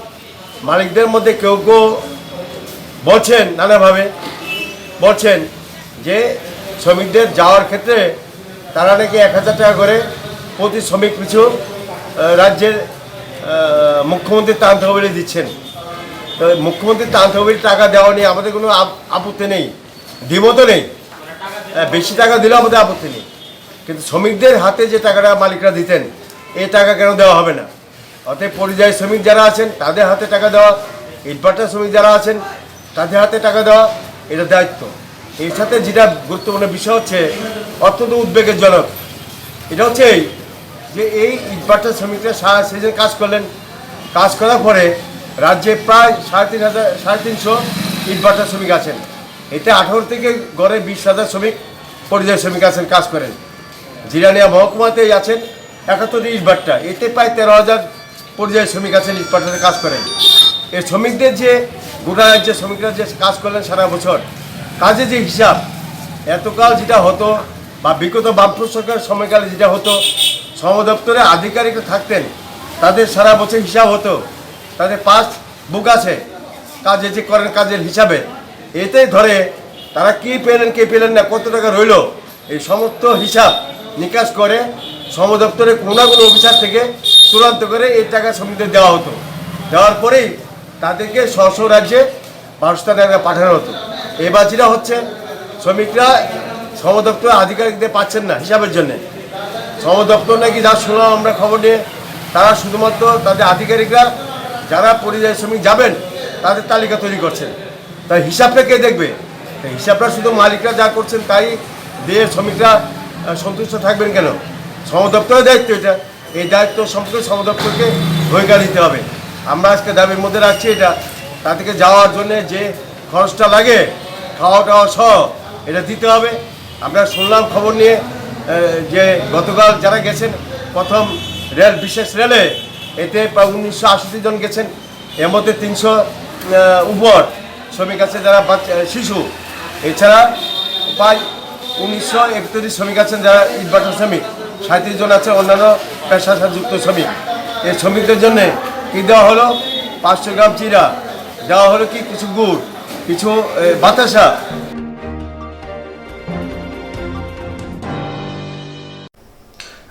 মালিকদের মধ্যে কেউ কেউ বলছেন, নানাভাবে বলছেন যে শ্রমিকদের যাওয়ার ক্ষেত্রে তারা নাকি এক হাজার টাকা করে প্রতি শ্রমিক পিছু, আহ, রাজ্যের, আহ, মুখ্যমন্ত্রী ত্রাণ তহবিলে দিচ্ছেন। তো মুখ্যমন্ত্রী ত্রাণ তহবিল টাকা দেওয়া নিয়ে আমাদের কোনো আপ-, আপত্তি নেই, দ্বিমতও নেই। আহ, বেশি টাকা দিলেও আমাদের আপত্তি নেই, কিন্তু শ্রমিকদের হাতে যে টাকাটা মালিকরা দিতেন, এই টাকা কেন দেওয়া হবে না? অতএব পরিযায়ী শ্রমিক যারা আছেন, তাদের হাতে টাকা দেওয়া, ইটভাটা শ্রমিক যারা আছেন, তাদের হাতে টাকা দেওয়া, এটা দায়িত্ব। এর সাথে যেটা গুরুত্বপূর্ণ বিষয় হচ্ছে, অত্যন্ত উদ্বেগজনক, এটা হচ্ছে এই যে এই ইটভাটা শ্রমিকরা সারা সিজন কাজ করলেন, কাজ করার পরে রাজ্যে প্রায় সাড়ে তিন হাজার, সাড়ে তিনশো ইটভাটা শ্রমিক আছেন। এতে আঠারো থেকে গড়ে বিশ হাজার শ্রমিক, পরিযায়ী শ্রমিক আছেন, কাজ করেন। জিরানিয়া মহকুমাতেই আছেন একাত্তরটি ইটভাটা, এতে প্রায় তেরো হাজার পরিযায়ী শ্রমিক আছেন, ইটভাটাতে কাজ করেন। এই শ্রমিকদের যে গোটা রাজ্যে শ্রমিকরা যে কাজ করলেন সারা বছর, কাজে যে হিসাব, এতকাল যেটা হতো বা বিগত বামফ্রন্ট সরকার সময়কালে যেটা হতো, শ্রম দপ্তরে আধিকারিক থাকতেন, তাদের সারা বছর হিসাব হতো, তাদের পাস বুক আছে, কাজে যে করেন কাজের হিসাবে, এতেই ধরে তারা কি পেলেন, কি পেলেন না, কত টাকা রইলো, এই সমস্ত হিসাব নিকাশ করে শ্রম দপ্তরে কোনো না কোনো অফিসার থেকে চূড়ান্ত করে এই টাকা শ্রমিকদের দেওয়া হতো। দেওয়ার পরেই তাদেরকে স্ব স্ব রাজ্যে বাসস্থানে পাঠানো হতো। এবার যেটা হচ্ছে, শ্রমিকরা শ্রম দপ্তরের আধিকারিকদের পাচ্ছেন না হিসাবের জন্য। শ্রম দপ্তর নাকি, যা শুনলাম আমরা খবর নিয়ে, তারা শুধুমাত্র তাদের আধিকারিকরা যারা পরিযায়ী শ্রমিক যাবেন, তাদের তালিকা তৈরি করছেন। তাই হিসাবটা কে দেখবে? তাই হিসাবটা শুধু মালিকরা যা করছেন তাই দিয়ে শ্রমিকরা, আহ, সন্তুষ্ট থাকবেন কেন? শ্রম দপ্তরের দায়িত্ব এটা। এই দায়িত্ব সম্পর্কে শ্রম দপ্তরকে ভূমিকা নিতে হবে। আমরা আজকে দাবির মধ্যে রাখছি এটা, তাদেরকে যাওয়ার জন্য যে খরচটা লাগে, খাওয়া দাওয়া সহ, এটা দিতে হবে। আমরা শুনলাম খবর নিয়ে, আহ, যে গতকাল যারা গেছেন প্রথম রেল, বিশেষ রেলে, এতে প্রায় উনিশশো আষট্টি জন গেছেন। এর মধ্যে তিনশো, আহ, উপর শ্রমিক আছে যারা বাচ্চা, শিশু। এছাড়া প্রায় উনিশশো একত্রিশ শ্রমিক আছেন যারা ইটভাটা শ্রমিক, সাঁইত্রিশ জন আছে অন্যান্য পেশাযুক্ত শ্রমিক। এই শ্রমিকদের জন্য কি দেওয়া হলো? পাঁচশো গ্রাম চিড়া, দেওয়া হলো কি কিছু গুড়, কিছু, এ, বাতাসা।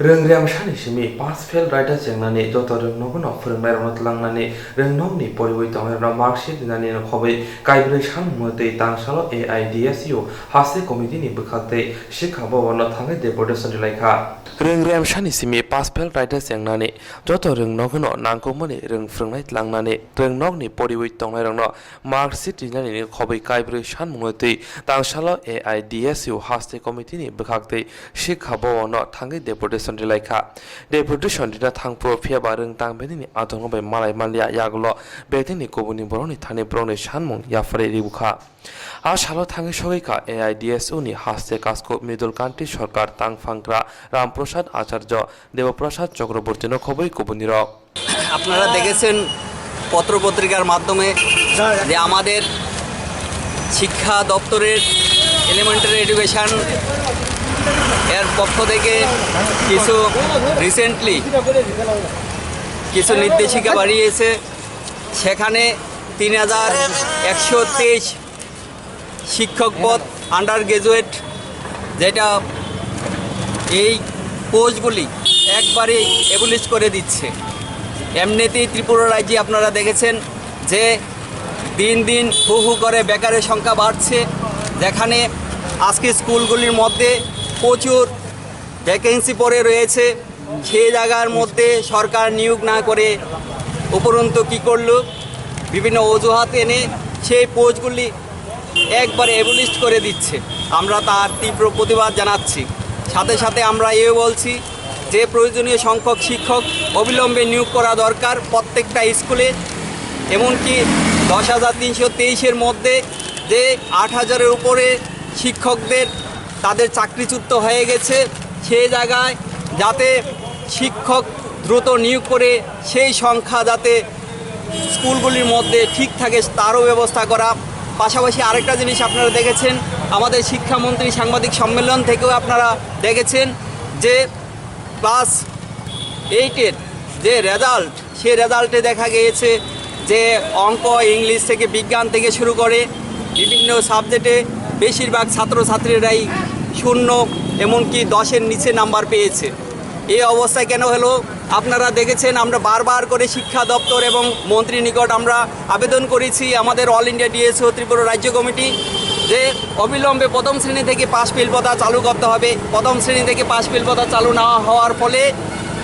Rwng remsani simi pass fail raida chengnani joto rwngnogono phwrwngnairokno tlangnani rwngnokni poriwi tongnairokno marksheet rinani khobwi kaibrwi sanmungno twi tangsalo A I D S U haste committee ni bwkhak tei Sikha Bhavan no thangwi deputation rilaikha. Rwng remsani simi pass fail raida chengnani joto rwngnogono nangkukmani rwng phwrwngnai tlangnani rwngnokni poriwi tongnairokno marksheet rinani khobwi kaibrwi sanmungno twi tangsalo A I D S U haste committee ni bwkhak tei Sikha Bhavan no thangwi deputation rilaikha. Deputation rina thangphuru phiyaba rwng tangbainini adongno bai malai manliya, yagulo bedekni kubuni borokni thani borokni sanmung yapharwi ribukha. A salo thangwi sogwikha A I D S U ni haste kasko Mridul Kanti Sarkar, tang phangra Ram Prasad Acharya, Deba Prasad Chakraborty no khobwi kubunirok. আপনারা দেখেছেন পত্রপত্রিকার মাধ্যমে যে আমাদের শিক্ষা দপ্তরের elementary education এর পক্ষ থেকে কিছু রিসেন্টলি কিছু নির্দেশিকা বাড়িয়েছে। সেখানে তিন হাজার একশো তেইশ শিক্ষক পদ, আন্ডার গ্র্যাজুয়েট, যেটা এই পোস্টগুলি একবারেই অ্যাবলিশ করে দিচ্ছে। এমনিতেই ত্রিপুরা রাজ্যে আপনারা দেখেছেন যে দিন দিন হু হু করে বেকারের সংখ্যা বাড়ছে, যেখানে আজকে স্কুলগুলির মধ্যে প্রচুর ভ্যাকেন্সি পড়ে রয়েছে। সেই জায়গার মধ্যে সরকার নিয়োগ না করে উপরন্তু কী করলো, বিভিন্ন অজুহাত এনে সেই পোস্টগুলি একবারে অ্যাবলিশড করে দিচ্ছে। আমরা তার তীব্র প্রতিবাদ জানাচ্ছি। সাথে সাথে আমরা এও বলছি যে প্রয়োজনীয় সংখ্যক শিক্ষক অবিলম্বে নিয়োগ করা দরকার প্রত্যেকটা স্কুলে। এমনকি দশ হাজার তিনশো তেইশের মধ্যে যে আট হাজারের উপরে শিক্ষকদের তাদের চাকরিচ্যুত হয়ে গেছে, সেই জায়গায় যাতে শিক্ষক দ্রুত নিয়োগ করে সেই সংখ্যা যাতে স্কুলগুলির মধ্যে ঠিক থাকে, তারও ব্যবস্থা করা। পাশাপাশি আরেকটা জিনিস আপনারা দেখেছেন, আমাদের শিক্ষামন্ত্রী সাংবাদিক সম্মেলন থেকেও আপনারা দেখেছেন যে ক্লাস এইটের যে রেজাল্ট, সেই রেজাল্টে দেখা গিয়েছে যে অঙ্ক, ইংলিশ থেকে বিজ্ঞান থেকে শুরু করে বিভিন্ন সাবজেক্টে বেশিরভাগ ছাত্রছাত্রীরাই শূন্য, এমনকি দশের নিচে নাম্বার পেয়েছে। এই অবস্থা কেন হলো? আপনারা দেখেছেন, আমরা বারবার করে শিক্ষা দপ্তর এবং মন্ত্রীর নিকট আমরা আবেদন করেছি, আমাদের অল ইন্ডিয়া ডিএসও ত্রিপুরা রাজ্য কমিটি, যে অবিলম্বে প্রথম শ্রেণী থেকে পাস ফেল প্রথা চালু করতে হবে। প্রথম শ্রেণী থেকে পাস ফেল প্রথা চালু না হওয়ার ফলে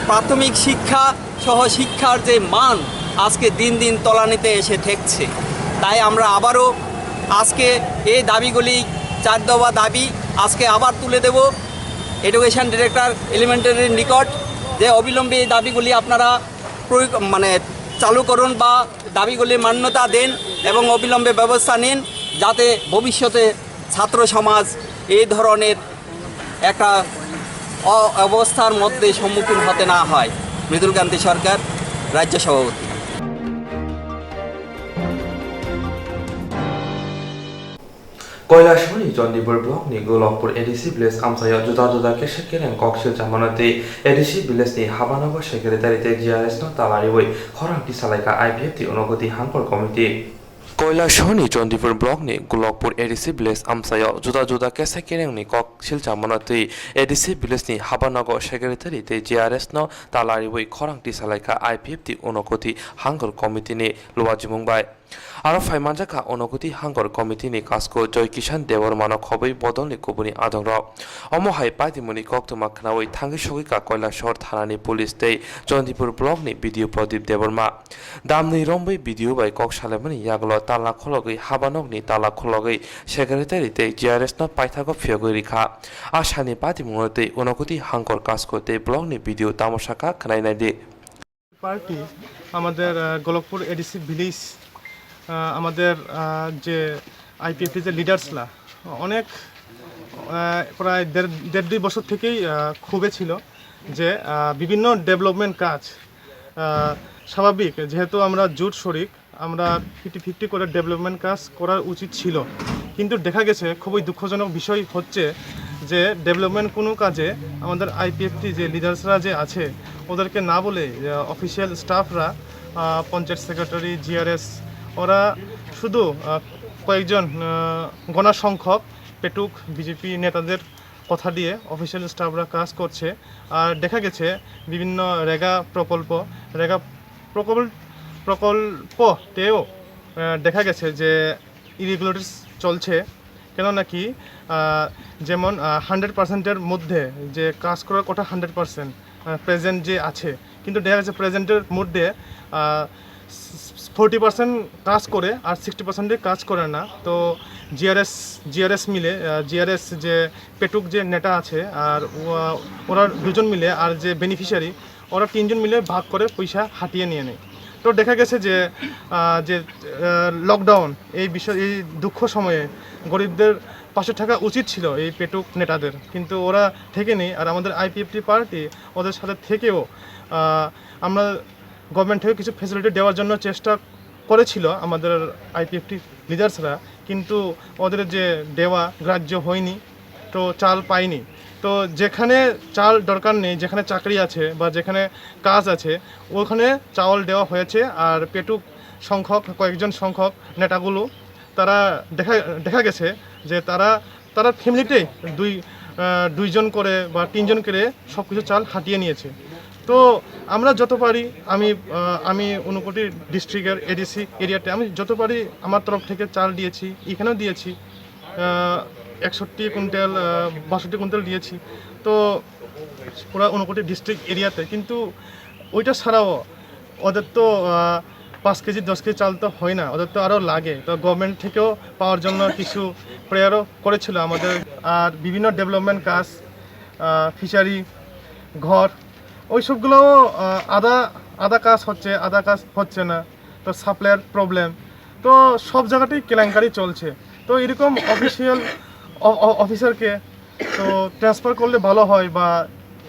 প্রাথমিক শিক্ষা সহ শিক্ষার যে মান আজকে দিন দিন তলানিতে এসে ঠেকছে। তাই আমরা আবারও আজকে এই দাবিগুলি, চার দফা দাবি আজকে আবার তুলে দেব এডুকেশন ডিরেক্টর এলিমেন্টারির নিকট, যে অবিলম্বে এই দাবিগুলি আপনারা প্রয়োগ, মানে, চালু করুন বা দাবিগুলি মান্যতা দিন এবং অবিলম্বে ব্যবস্থা নিন, যাতে ভবিষ্যতে ছাত্র সমাজ এই ধরনের একটা অ-, অবস্থার মধ্যে সম্মুখীন হতে না হয়। মৃদুল কান্তি সরকার, রাজ্য সভাপতি। Koilasahni Chandipur block ni Golokpur A D C village amchaio juda juda kesa kereng kok silchamano tei A D C village ni habanogo secretary tei G R S no tala riwi khorang tisalaikha I P F T Unokoti Hangkor Committee. Koilasahni Chandipur block ni Golokpur A D C village amchaio juda juda kesa kereng ni kok silchamano tei A D C village ni habanogo secretary tei G R S no tala riwi khorang tisalaikha I P F T Unokoti Hangkor Committee ni luajimung bai. Aro phaimanjakha Unokoti Hangkor Committee ni kasko Joy Kishan Debbarma no khobwi bodol ni kubuni adongrok. Omo hai patimuni koktwma khnawi thangwi sogwikha Koilasahar thana ni police tei Chandipur block ni B D O Pradip Debbarma. Damni romwi B D O bai kok salaimani yagulo tala khologwi habanokni tala khologwi secretary tei G R S no paithago phiyogwi rikha. A sani patimungno tei Unokoti Hangkor kasko tei block ni B D O tamo sakha khwnai naidi. Party আমাদের, আহ, Golakpur ADC village, আহ, আমাদের, আহ, যে আইপিএফটি যে লিডার্সরা অনেক, আহ, প্রায় দেড়, দেড় দুই বছর থেকেই, আহ, ক্ষোভে ছিল যে, আহ, বিভিন্ন ডেভেলপমেন্ট কাজ, আহ, স্বাভাবিক, যেহেতু আমরা জোট শরিক, আমরা ফিফটি ফিফটি করে ডেভেলপমেন্ট কাজ করা উচিত ছিল। কিন্তু দেখা গেছে, খুবই দুঃখজনক বিষয় হচ্ছে যে ডেভেলপমেন্ট কোনো কাজে আমাদের আইপিএফটি যে লিডার্সরা যে আছে, ওদেরকে না বলে, আহ, অফিসিয়াল স্টাফরা, আহ, পঞ্চায়েত সেক্রেটারি, জিআরএস, ওরা শুধু, আহ, কয়েকজন, আহ, গোনা সংখ্যক পেটুক বিজেপি নেতাদের কথা দিয়ে অফিসিয়াল স্টাফরা কাজ করছে। আর দেখা গেছে বিভিন্ন রেগা প্রকল্প, রেগা প্রকল-, প্রকল্পতেও, আহ, দেখা গেছে যে ইরেগুলারিটিস চলছে। কেন নাকি, আহ, যেমন, আহ, হান্ড্রেড পার্সেন্টের মধ্যে যে কাজ করার কথা হান্ড্রেড পার্সেন্ট, আহ, প্রেজেন্ট যে আছে, কিন্তু দেখা গেছে প্রেজেন্টের মধ্যে, আহ, ফোরটি পার্সেন্ট কাজ করে আর সিক্সটি পার্সেন্টে কাজ করে না। তো জিআরএস, জিআরএস মিলে, আহ, জিআরএস যে পেটুক যে নেতা আছে আর ও-, ওরা দুজন মিলে আর যে বেনিফিশিয়ারি, ওরা তিনজন মিলে ভাগ করে পয়সা হাতিয়ে নিয়ে নেয়। তো দেখা গেছে যে, আহ, যে, আহ, লকডাউন, এই বিষয়, এই দুঃখ সময়ে গরিবদের পাশে থাকা উচিত ছিল এই পেটুক নেতাদের, কিন্তু ওরা থেকে নেই। আর আমাদের আইপিএফটি পার্টি ওদের সাথে থেকেও, আহ, আমরা গভর্নমেন্ট থেকে কিছু ফেসিলিটি দেওয়ার জন্য চেষ্টা করেছিল আমাদের আইপিএফটি লিডার্সরা, কিন্তু ওদের যে দেওয়া গ্রাহ্য হয়নি, তো চাল পায়নি। তো যেখানে চাল দরকার নেই, যেখানে চাকরি আছে বা যেখানে কাজ আছে, ওখানে চাউল দেওয়া হয়েছে। আর পেটুক সংখ্যক, কয়েকজন সংখ্যক নেতাগুলো, তারা দেখা, দেখা গেছে যে তারা, তারা ফ্যামিলিতেই দুই, আহ, দুইজন করে বা তিনজন করে সব কিছু চাল হাতিয়ে নিয়েছে। তো আমরা যত পারি, আমি, আহ, আমি ঊনকোটি ডিস্ট্রিক্টের এডিসি এরিয়াতে আমি যত পারি আমার তরফ থেকে চাল দিয়েছি, এখানেও দিয়েছি। আহ, একষট্টি কুইন্টাল, আহ, বাষট্টি কুইন্টাল দিয়েছি। তো পুরা ঊনকোটি ডিস্ট্রিক্ট এরিয়াতে। কিন্তু ওইটা ছাড়াও ওদের তো, আহ, পাঁচ কেজি, দশ কেজি চাল তো হয় না, ওদের তো আরও লাগে। তো গভর্নমেন্ট থেকেও পাওয়ার জন্য কিছু প্রেয়ারও করেছিল আমাদের। আর বিভিন্ন ডেভেলপমেন্ট কাজ, আহ, ফিশারি, ঘর, ওই সবগুলোও, আহ, আধা, আধা কাজ হচ্ছে, আধা কাজ হচ্ছে না। তো সাপ্লাইয়ের প্রবলেম, তো সব জায়গাতেই কেলেঙ্কারি চলছে। তো এরকম অফিসিয়াল অফিসারকে তো ট্রান্সফার করলে ভালো হয়, বা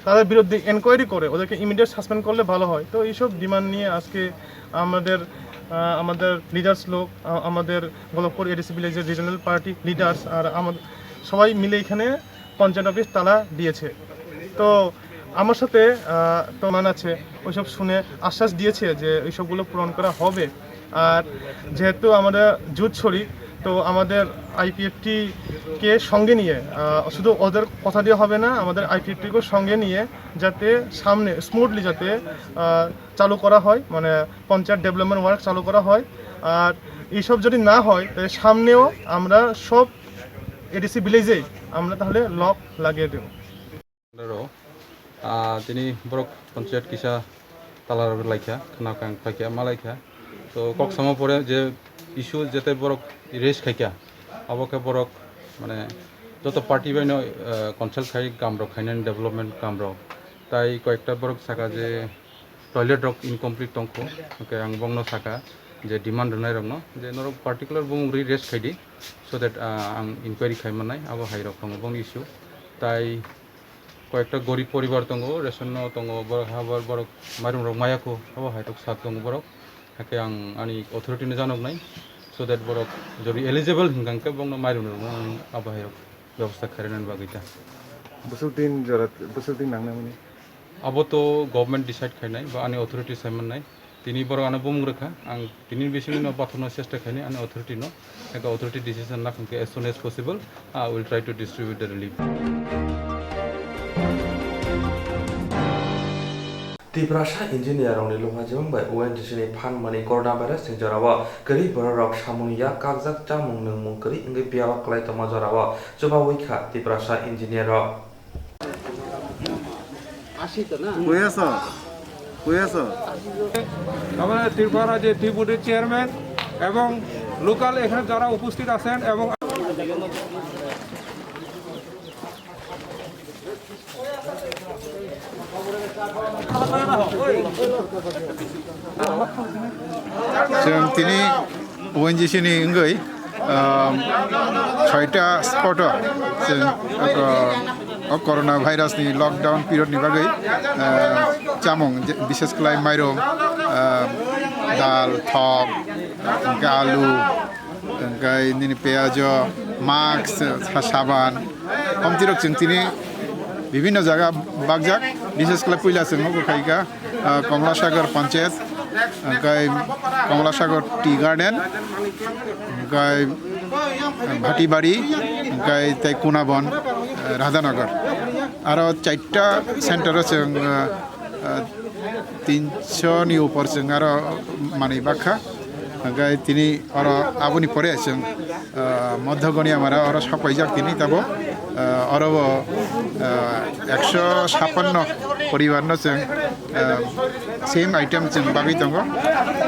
তাদের বিরুদ্ধে এনকোয়ারি করে ওদেরকে ইমিডিয়েট সাসপেন্ড করলে ভালো হয়। তো এইসব ডিমান্ড নিয়ে আজকে আমাদের, আহ, আমাদের লিডার্স লোক, আ-, আমাদের গোলকপুর এডিসি ভিলেজের রিজনাল পার্টি লিডার্স আর আমাদের সবাই মিলে এখানে পঞ্চায়েত অফিস তালা দিয়েছে। তো আমার সাথে, আহ, প্রমাণ আছে, ওইসব শুনে আশ্বাস দিয়েছে যে ওইসবগুলো পূরণ করা হবে। আর যেহেতু আমরা জুট শরিক, তো আমাদের আইপিএফটি কে সঙ্গে নিয়ে, আহ, শুধু ওদের কথা দিয়ে হবে না, আমাদের আইপিএফটিকেও সঙ্গে নিয়ে যাতে সামনে স্মুথলি যাতে, আহ, চালু করা হয়, মানে পঞ্চায়েত ডেভেলপমেন্ট ওয়ার্ক চালু করা হয়। আর এইসব যদি না হয়, তাহলে সামনেও আমরা সব এডিসি ভিলেজেই আমরা তাহলে লক লাগিয়ে দেব। Aro, ah, tini borok panchayat kisa talar laikha, khna kang paikha, ma laikha. To kok samo pore je issue jete borok raise khaikha, abo khe borok mane joto party bai no, ah, consult khai kam rok khainani development kam rok. Tai koyekta borok saka je toilet rok incomplete tongkho, hwnkhe ang bongno saka je demand rwnai rokno je norok particular bumung rwi raise khaidi, so that, ah, ang inquiry khai mannai abo hai rok tongo bongni issue. Tai koyekta gorib poribar tongo, ration no tongo, borok ha bor-, borok mairum rok maya kho, abo hai rok sak tongo borok. Hakhe ang ani authority no janok nai, so that borok jodi eligible hinkha khe bongno mairum rok ang abo hai rok bebosta khainani bagwi ta. Bwswk din jora, bwswk din nangnai mani? Abo to government decide khainai ba ani authority sai mannai. Tini borok ano bumung rwkha, ang tini bisingno bathumna chesta khainai ani authority no. Eka authority decision lakhang khe as soon as possible, I will try to distribute the relief. Tiprasa engineer rokni lungha jemung bai O N G C ni phan mani coronavirus ni jorao kwrwi borok rok samung ya kakjak chamung nwngmung kwrwi wngwi bia o kwlai tongma jorao chubawi kha Tiprasa engineer rok. কই আছো? কই আছো? আমাদের ত্রিপুরা যে ত্রিপুটির চেয়ারম্যান এবং লোকাল এখানে যারা উপস্থিত আছেন এবং Chwng tini O N G C ni wngwi, um, soita spot o chwng, uh, o corona virus ni lockdown period ni bagwi, uh, chamung je, bishes khlai mairum, uh, dal, thok, hwnkhe alu, hwnkhe nini peyajo, mask, sa-, saban, omtirok chwng tini bibhinno jaga bakjak, bishes khlai puila chwng nogo khaikha. Ah, Komla Sagar Panchayat, hwnkhe Komla Sagar Tea Garden, hwnkhe Bhatibari, hwnkhe tei Kunabon, Radhanagar. Aro chaita center o chwng, ah, ah, tinso ni upor chwng aro manwi bakha. Hwnkhe tini oro aboni pore chwng, ah, Madhya Goniamara oro sokpaijak tini tabo. Ah, oro bo, ah, ekso sappanno poribar no chwng, ah, same item chwng bagwi tongo.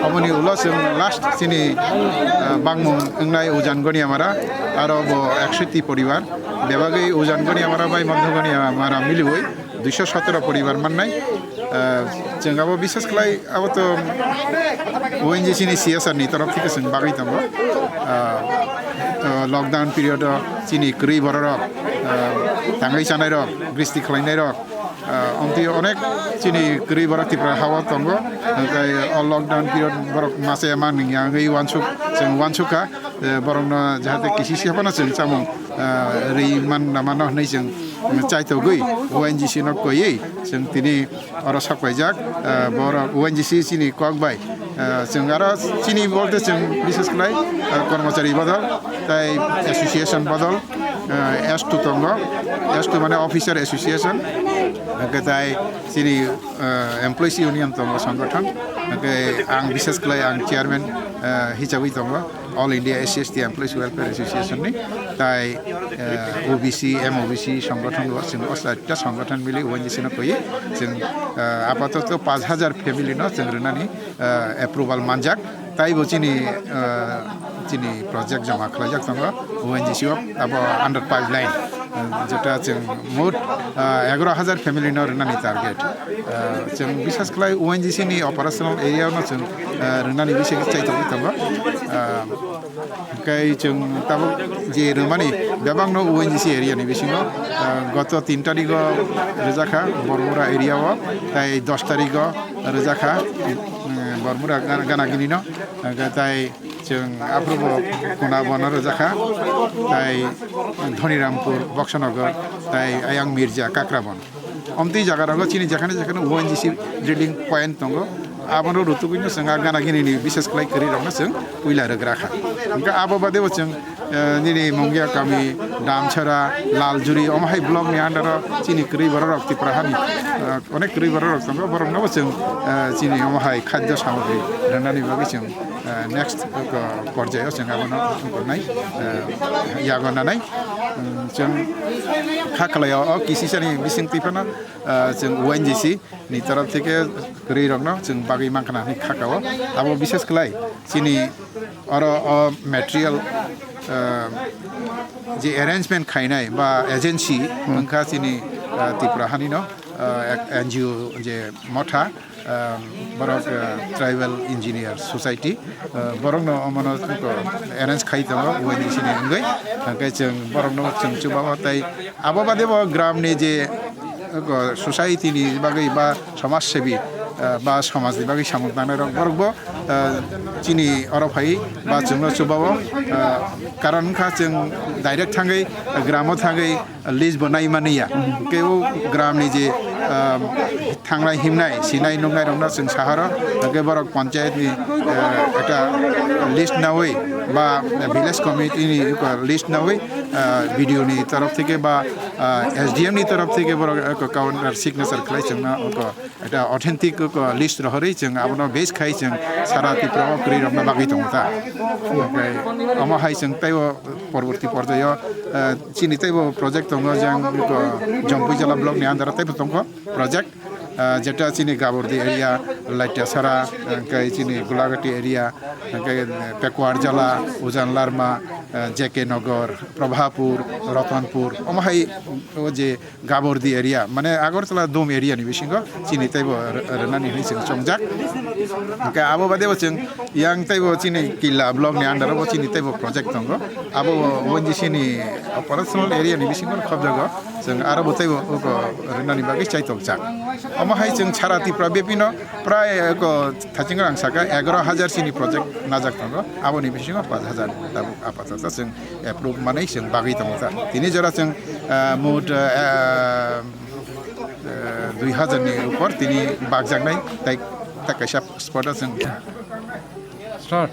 Aboni ulo chwng last chini, ah, bangmung wngnai Ujan Goniamara, aro bo ekso ti poribar. Bebagwi Ujan Goniamara bai Madhya Goniamara miliwi duiso sotoro poribar mannai. Ah, chwng abo bishes khlai abo to O N G C ni C S R ni torof theke chwng bagwi tongo. Ah, ah, lockdown period o chini kwrwi bororok, ah, tangwi chanairok, gristi khlainairok, ah, omtwi onek chini kwrwi borok Tripura hao tongo. Hwnkhe o lockdown period borok masa ya man wngya wngwi uansuk, chwng uansukha, eh, borokno jahate kisi se phano chwng chamung, ah, rwi man mano hwnwi chwng chaitogwi O N G C no koiwi chwng tini oro sokpaijak, ah, borok O N G C chini kok bai, ah, chwng aro chini bolte chwng bishes khlai, ah, kormochari bodol tei association bodol, ah, S two tongo, S two mane officer association, hwnkhe tai chini, ah, employees union tongo songgothon, hwnkhe ang bishes khlai ang chairman, ah, hisabai tongo. All India S C S T Employees Welfare Association ni, tai, eh, O B C, M O B C songgothon bo chwng o chaita songgothon mili O N G C no koi chwng, eh, apatoto paanch hajar family no chwng rwnani, eh, approval manjak. Tai bo chini, eh, chini project joma khlaijak tongo O N G C o abo under pipeline, eh, jeta chwng mot, eh, egaroh hajar family no rwnani target. Eh, chwng bishes khlai O N G C ni operational area no chwng, eh, rwnani bising chaitogwi tongo. Eh, hwnkhe chwng tabuk je rwmani bebakno O N G C area ni bisingo, eh, goto tin tarigo rwjakha Bormura area o, tai dos tarigo rwjakha, eh, Bormura gana, gana gini no, hwnkhe tai chwng aphuru bo Kuna bono rwjakha, tai Dhonirampur, Boksanagar, tai ayang Mirja, Kakrabon. Omtwi jaga rogo chini jekhane jekhane O N G C drilling point tongo. Abono rutugwino chwng a gana gini ni bishes khlai kwrwi rokno chwng puila rwgra kha. Hwnkhe abo bade bo chwng, eh, nini Mungia kami, Damchara, Laljuri, omo hai block ni under o chini kwrwi borok rok Tripura hani, eh, onek kwrwi borok rok tongo. Borok no bo chwng, eh, chini omo hai khadyo samagri rwnani bagwi chwng, eh, next, eh, porjaio chwng abono wngkuknai, eh, yago nanai. Chwng kha khlai o, o kisisani bising twi phano, ah, chwng O N G C ni torof theke kwrwi rokno chwng bagwi mankha na hinwi kha kao. Abo bishes khlai chini oro o material, ah, je arrangement khainai ba agency wngkha chini, ah, Tripura hani no, ah, ek N G O je motha, ah, borok, ah, Tribal Engineer Society, ah, borokno omono arrange khai tongo O N G C ni wngwi. Hwnkhe chwng borokno chwng chubago tei abo bade bo gram ni je, ah, society ni bagwi ba somaj sebi, ah, ba somaj ni bagwi samung tangnai rok borok bo, ah, chini oro phai ba chwngno chubago, ah, karon wngkha chwng direct thangwi gramo thangwi list bo nai mani ya. Hwnkhe o gram ni je, ah, thangnai himnai, sinai nuknai rokno chwng saharo, hwnkhe borok panchayat ni, ah, ekta list nawi ba village committee ni list nawi, ah, B D O ni torof theke ba, ah, S D M ni torof theke borok, ah, counter signature khlai chwngno oko Eta authentic, uh, list rohorwi chwng abono base khai chwng sara Tripura o kwrwi rokna bagwi tongo ta. Omo hai chwng teibo porborti porjaio, uh, chini teibo project tongo jang, uh, Jampuijala block ni under o teibo tongo project, uh, jeta chini Gabordi area, Laitiasara, uh, hwnkhe chini Gulagati area, hwnkhe Pekuarjala, Ujan Larma, uh, J K Nagar, Prabhapur, Ratanpur, omo hai o je Gabordi area, mane Agartala Dum area ni bisingo chini teibo r-, rwnani hinwi chwng chongjak. Hwnkhe abo bade bo chwng yang teibo chini Killa block ni under o bo chini teibo project tongo. Abo bo O N G C ni operational area ni bisingo khobjago. Chwng aro bo teibo oko rwnani bagwi chaitok jak. Omo hai chwng sara Tripura bepino prai oko thaching rang saka egaro hajar chini project najak tongo. Aboni bisingo panch hajar tabuk apatata chwng approve manwi chwng bagwi tongo ta. Tini jora chwng, ah, mot, ah, ah, dui hajar ni upor tini bakjaknai tai, tai kaisa spot o chwng. Start.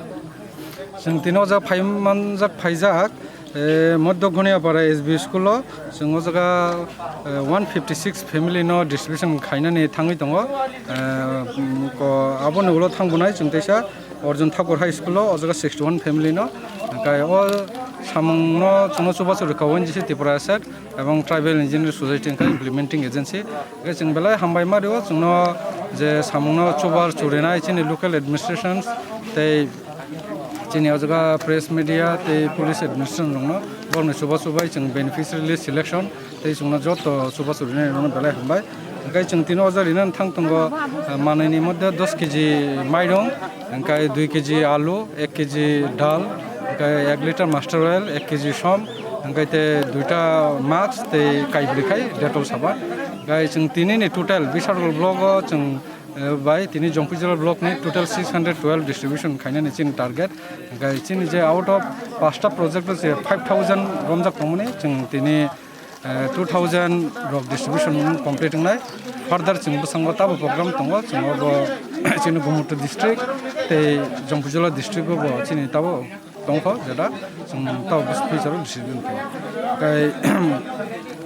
Chwng tini o ja phai manjak phaijak, E, Madhya Ghoniapara S B school o chwng o jaga, e, one fifty six family no distribution khainani thangwi tongo. E, mm, ko, aboni ulo thangbwnai chwng teisa Arjun Thakur High School o, o jaga sixty one family no. Hwnkhe o samung no chwngno chubachu rwkha O N G C Tripura S A C ebong Tribal Engineer Society hwnkhe implementing agency. Hwnkhe chwng belai hambai ma rio chwngno je samung no chubar churinai chini local administrations tei chini o jaga press media tei police administration rokno borokni chubachu bai chwng beneficiary list selection tei chwngno joto chubachu rinai rokno belai hambai. Hwnkhe chwng tini o jaga rinani thang tongo, ah, manwini moddhe dos kg mairung, hwnkhe dui kg alu, ek kg dal, hwnkhe ek litre mustard oil, ek kg som, hwnkhe tei duita mask tei kaibrwi khai Dettol sabon. Hwnkhe chwng tinini total Bishargol block o chwng, eh, bai tini Jompuijala block ni total six hundred twelve distribution khainani chini target. Hwnkhe chini je out of pasta project o je five thousand romjak tongmani chwng tini eh, two thousand rok distribution complete wngnai. Further chwng bwskango tabo program tongo, chwng obo chini Gumutru district tei Jompuijala district o bo chini tabo tongkho jeta chwng tabo future o distribution khe. Tei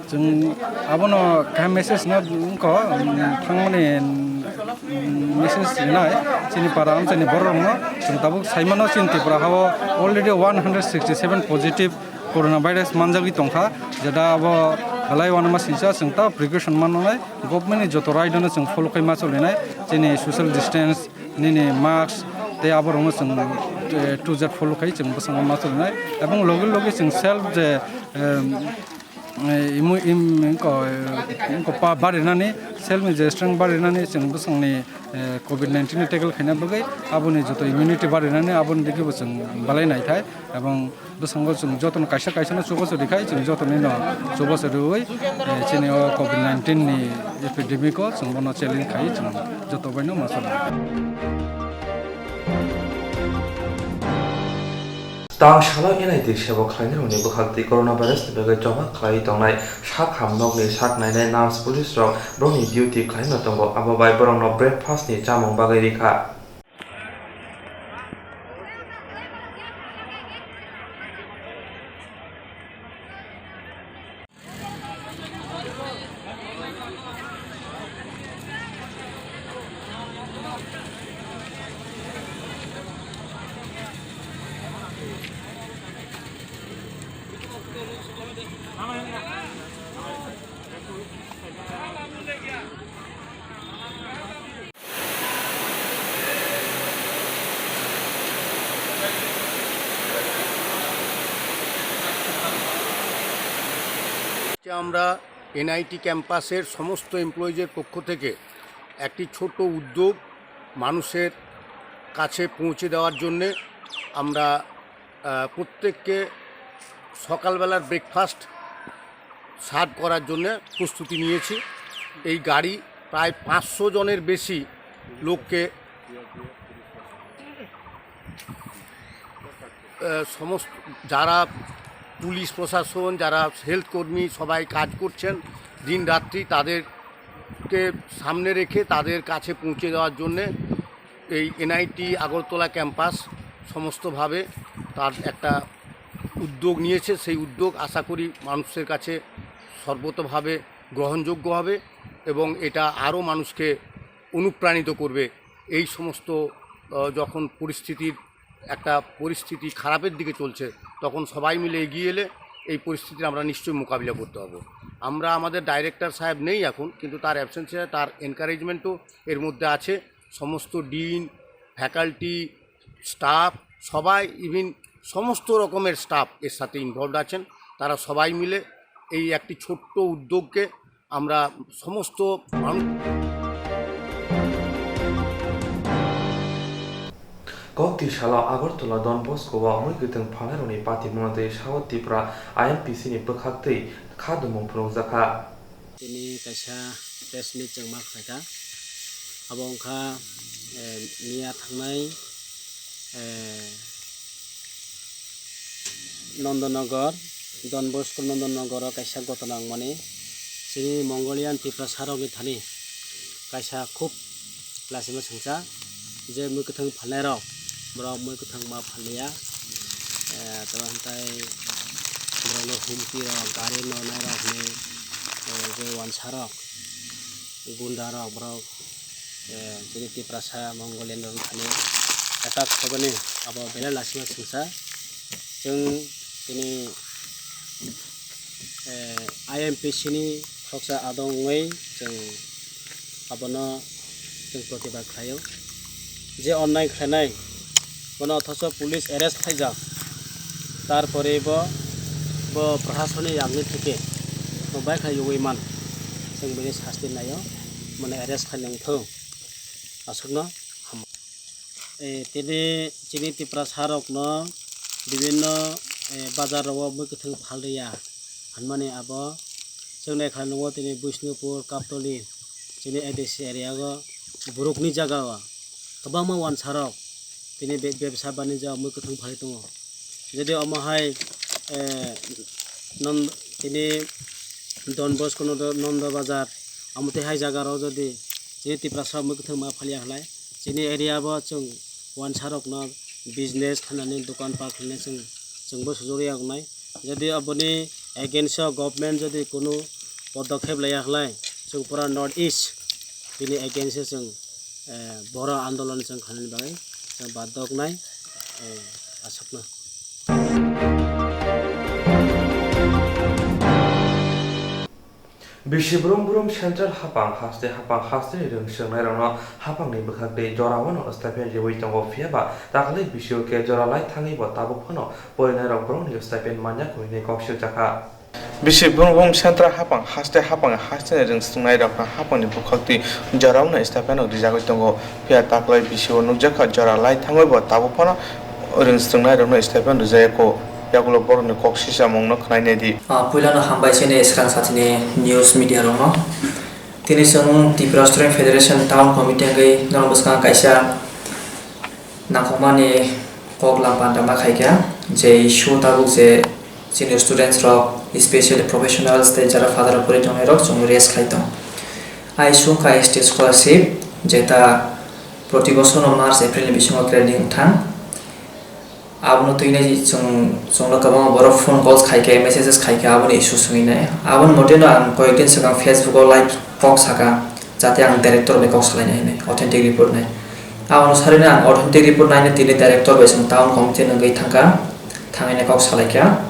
chwng abono kaha message no wngkho, um, thangmani, um, message rinai chini para amchaini borok rokno chwng tabuk saimano chini Tripura hao already one hundred sixty seven positive coronavirus manjagwi tongkha, jeta abo belai uanama singcha chwng ta precaution mannai, government ni joto raida no chwng follow khai ma cholinai, chini social distance, nini mask tei aborokno chwng, eh, two Z follow khai chwng bwskango ma cholinai, ebong logi logi chwng self je, em, eh, imu-, im-, wngkha, eh, wngkha pa barinani, self ni je strength barinani chwng bwskango ni, eh, covid nineteen ni tackle khaina bagwi aboni joto immunity barinani aboni digi bo chwng belai naithai, ebong bwskango chwng jotono kaisa kaisa no chubachu rikhai, chwng jotonino chubachu riwi, eh, chini o covid nineteen ni epidemic o chwng bono challenge khai chwng joto bai no ma sala. Tang salo N I T sebo khlainai rokni bwkhak twi coronavirus ni bagwi joma khlaiwi tongnai sak ham nokni sak nainai nurse police rok borokni duty khlaino tongo, abo bai borokno breakfast ni chamung bagwi rikha. আমরা এনআইটি ক্যাম্পাসের সমস্ত এমপ্লয়িজের পক্ষ থেকে একটি ছোট উদ্যোগ মানুষের কাছে পৌঁছে দেওয়ার জন্যে আমরা, আহ, প্রত্যেককে সকালবেলার ব্রেকফাস্ট সার্ভ করার জন্যে প্রস্তুতি নিয়েছি। এই গাড়ি প্রায় পাঁচশো জনের বেশি লোককে, আহ, সমস্ত যারা পুলিশ প্রশাসন, যারা হেলথ কর্মী, সবাই কাজ করছেন দিন রাত্রি, তাদেরকে সামনে রেখে তাদের কাছে পৌঁছে দেওয়ার জন্যে এই এনআইটি আগরতলা ক্যাম্পাস সমস্তভাবে তার একটা উদ্যোগ নিয়েছে। সেই উদ্যোগ আশা করি মানুষের কাছে সর্বতোভাবে গ্রহণযোগ্য হবে এবং এটা আরও মানুষকে অনুপ্রাণিত করবে। এই সমস্ত, আহ, যখন পরিস্থিতির একটা পরিস্থিতি খারাপের দিকে চলছে, তখন সবাই মিলে এগিয়ে এলে এই পরিস্থিতির আমরা নিশ্চয়ই মোকাবিলা করতে পারবো। আমরা, আমাদের ডাইরেক্টর সাহেব নেই এখন, কিন্তু তার অ্যাবসেন্সে তার এনকারেজমেন্টও এর মধ্যে আছে। সমস্ত ডিন, ফ্যাকাল্টি, স্টাফ, সবাই, ইভিন সমস্ত রকমের স্টাফ এর সাথে ইনভলভড আছেন। তারা সবাই মিলে এই একটি ছোট্ট উদ্যোগকে আমরা সমস্ত মানুষ Kok twi salo Agartala Don Bosco o mui kwthwng phalnairokni patimungno twi South Tripura I M P C ni bwkhak twi kha dumung phunukjakha. Tini kaisa press meet chwng ma khlaikha. Abo wngkha, eh, miya thangnai, eh, Nandanagar, Don Bosco Nandanagar o kaisa gotona wngmani. Chini Mongolian Tiprasa rokni thani kaisa khub lachima sengcha, je mui kwthwng phalnai rok, borok mui kwthwng ma phalya, eh, tamo hwnkhai Borokno humki rok, gari nonai rok hinwi, eh, je wansa rok, gunda rok, borok, eh, chini Tiprasa Mongolian rok thani attack khaibani abo belai lasima singsa. Chwng tini, eh, I M P C ni khoroksa adong wngwi chwng abono chwng protibad khlaio. Je onnai khlainai, bono othocho police arrest khlaijak. Tarpore bo, bo prasasoni yakni theke bo bai khlai yogwi man. Chwng bini sasti naio, bono arrest khlaina wngthung. Aswkno hambai. Eh, tini chini Tiprasa rokno bibinno, eh, bazar rogo mui kwthwng phalriya hinmani abo chwng naikha nungo tini Bishnupur, Kaptoli, chini A D C area o borokni jaga o kwbangma wansarok tini be-, bebsa banijak mui kwthwng phalwi tongo. Jodi omo hai, eh, non-, tini Don Bosco no do-, Nondo Bazar, amo tei hai jaga rok jodi chini Tiprasa rok mui kwthwng ma phalya khlai, chini area bo chwng wansa rok no business khanani dokan pat khlainai chwng, chwngbo sujuk ya wngnai. Jodi aboni against o government jodi kunu podokhep laiya khlai, chwng pura North East bini against o chwng, eh, boro andolon chwng khanani bagwi chwng badoknai, eh, aswkno. Bisi brum brum central hapang haste hapang haste ni rwng swngnairokno hapangni bwkhak twi jorao no stipend riwi tongo, phiya ba takhwlai bisio khe jora lai thangwi bo tabuk phano porinairok borokni stipend manya hwnwi kok sirjakha. Bisi brum brum central hapang haste hapang haste ni rwng swngnairokno hapangni bwkhak twi jorao no stipend rok rijagwi tongo, phiya takhwlai bisio nukjakha jora lai thangwi bo tabuk phano rwng swngnairokno stipend rijayakho. Yagulo borokni kok sisamungno khwnaina di. Ah, puilano hambai chini swrang satini news media rokno. Tini chwng Tripura Student Federation Town Committee hwnkhe norok bwskango kaisa nangkukmani kok lam panda ma khaikha, je issue tabuk je chini students rok, especially professionals tei jara father rok pori tongnai rok chwng raise khai tong. A issue wngkha S T scholarship, jeta proti bochorno March April ni bisingo clear wngthang. Abono twinai chwng, chwngno kwbangma borok phone calls khaikhe, messages khaikhe, aboni issue swngwi nai. Aboni moteno ang koyekdin swkang Facebook o live kok saka, jate ang director bai kok salaina hinwi, authentic report nai. Abono sarino ang authentic report naina tini director bai chwng town committee no wngwi thangkha, thangwi nai kok salaikha.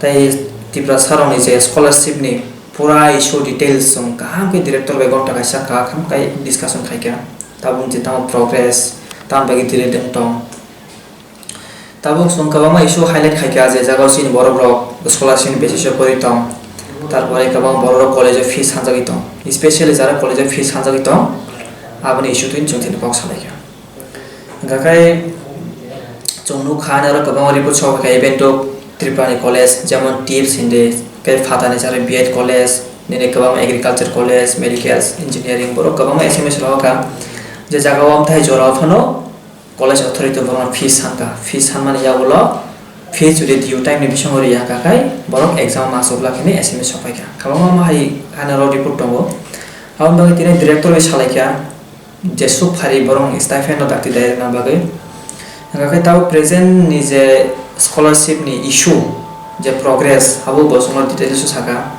Tei Tiprasa rokni je scholarship ni pura issue details chwng kaham khe director bai ghonta kaisa kaham khai discussion khaikha. Tabuk je tamo progress, tamo bagwi delay wng tong. Tabuk chwng kwbangma issue highlight khaikha, je jagao chini borok rok scholarship ni basis o pori tong, tarpore kwbang borok rok college o fees sanjagwi tong, especially jara college o fees sanjagwi tong, aboni issue twi chwng tini kok salaikha. Hwnkha khe chwng nukha ani oro kwbangma report sok kha, even to Tripura ni college, jemon TIPS hindi, tei phatani jara B Ed college, nini kwbangma agriculture college, medical, engineering, borok kwbangma S M S rohor kha, je jagao amthai jorao phano college authority borokno fees sankha, fees sanmani yagulo fees jodi due time ni bisingo riya kha khai borok exam ma chukla khini S M S sokphaikha. Kwbangma ma hai hanaro report tongo. Aboni bagwi tini director bai salaikha, jesuk phari borok stipend no dakti dai rwna bagwi. Hwnkha khe tabuk present ni je scholarship ni issue, je progress, abo bo chwngno details o saka.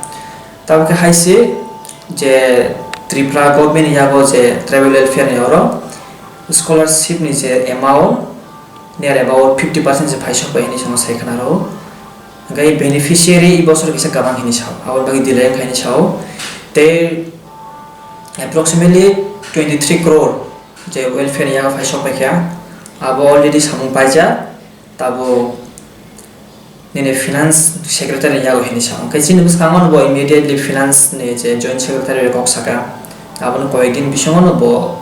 Tabuk khe hai se je Tripura government ni yago je tribal welfare ni oro scholarship ni je amount, near about fifty percent se phaisok bai hinwi chwngno sai khna rw. Hwnkhe beneficiary i bosor kisa kwbang hinwi sao, aboni bagwi delay wngkha hinwi sao. Tei approximately twenty three crore je welfare ni yago phaisok paikha, abo already samung paijak. Tabuk nini finance secretary ni yago hinwi sao. Hwnkhe chini bwskango no bo immediately finance ni je joint secretary bai kok saka. Abono koyek din bisingo no bo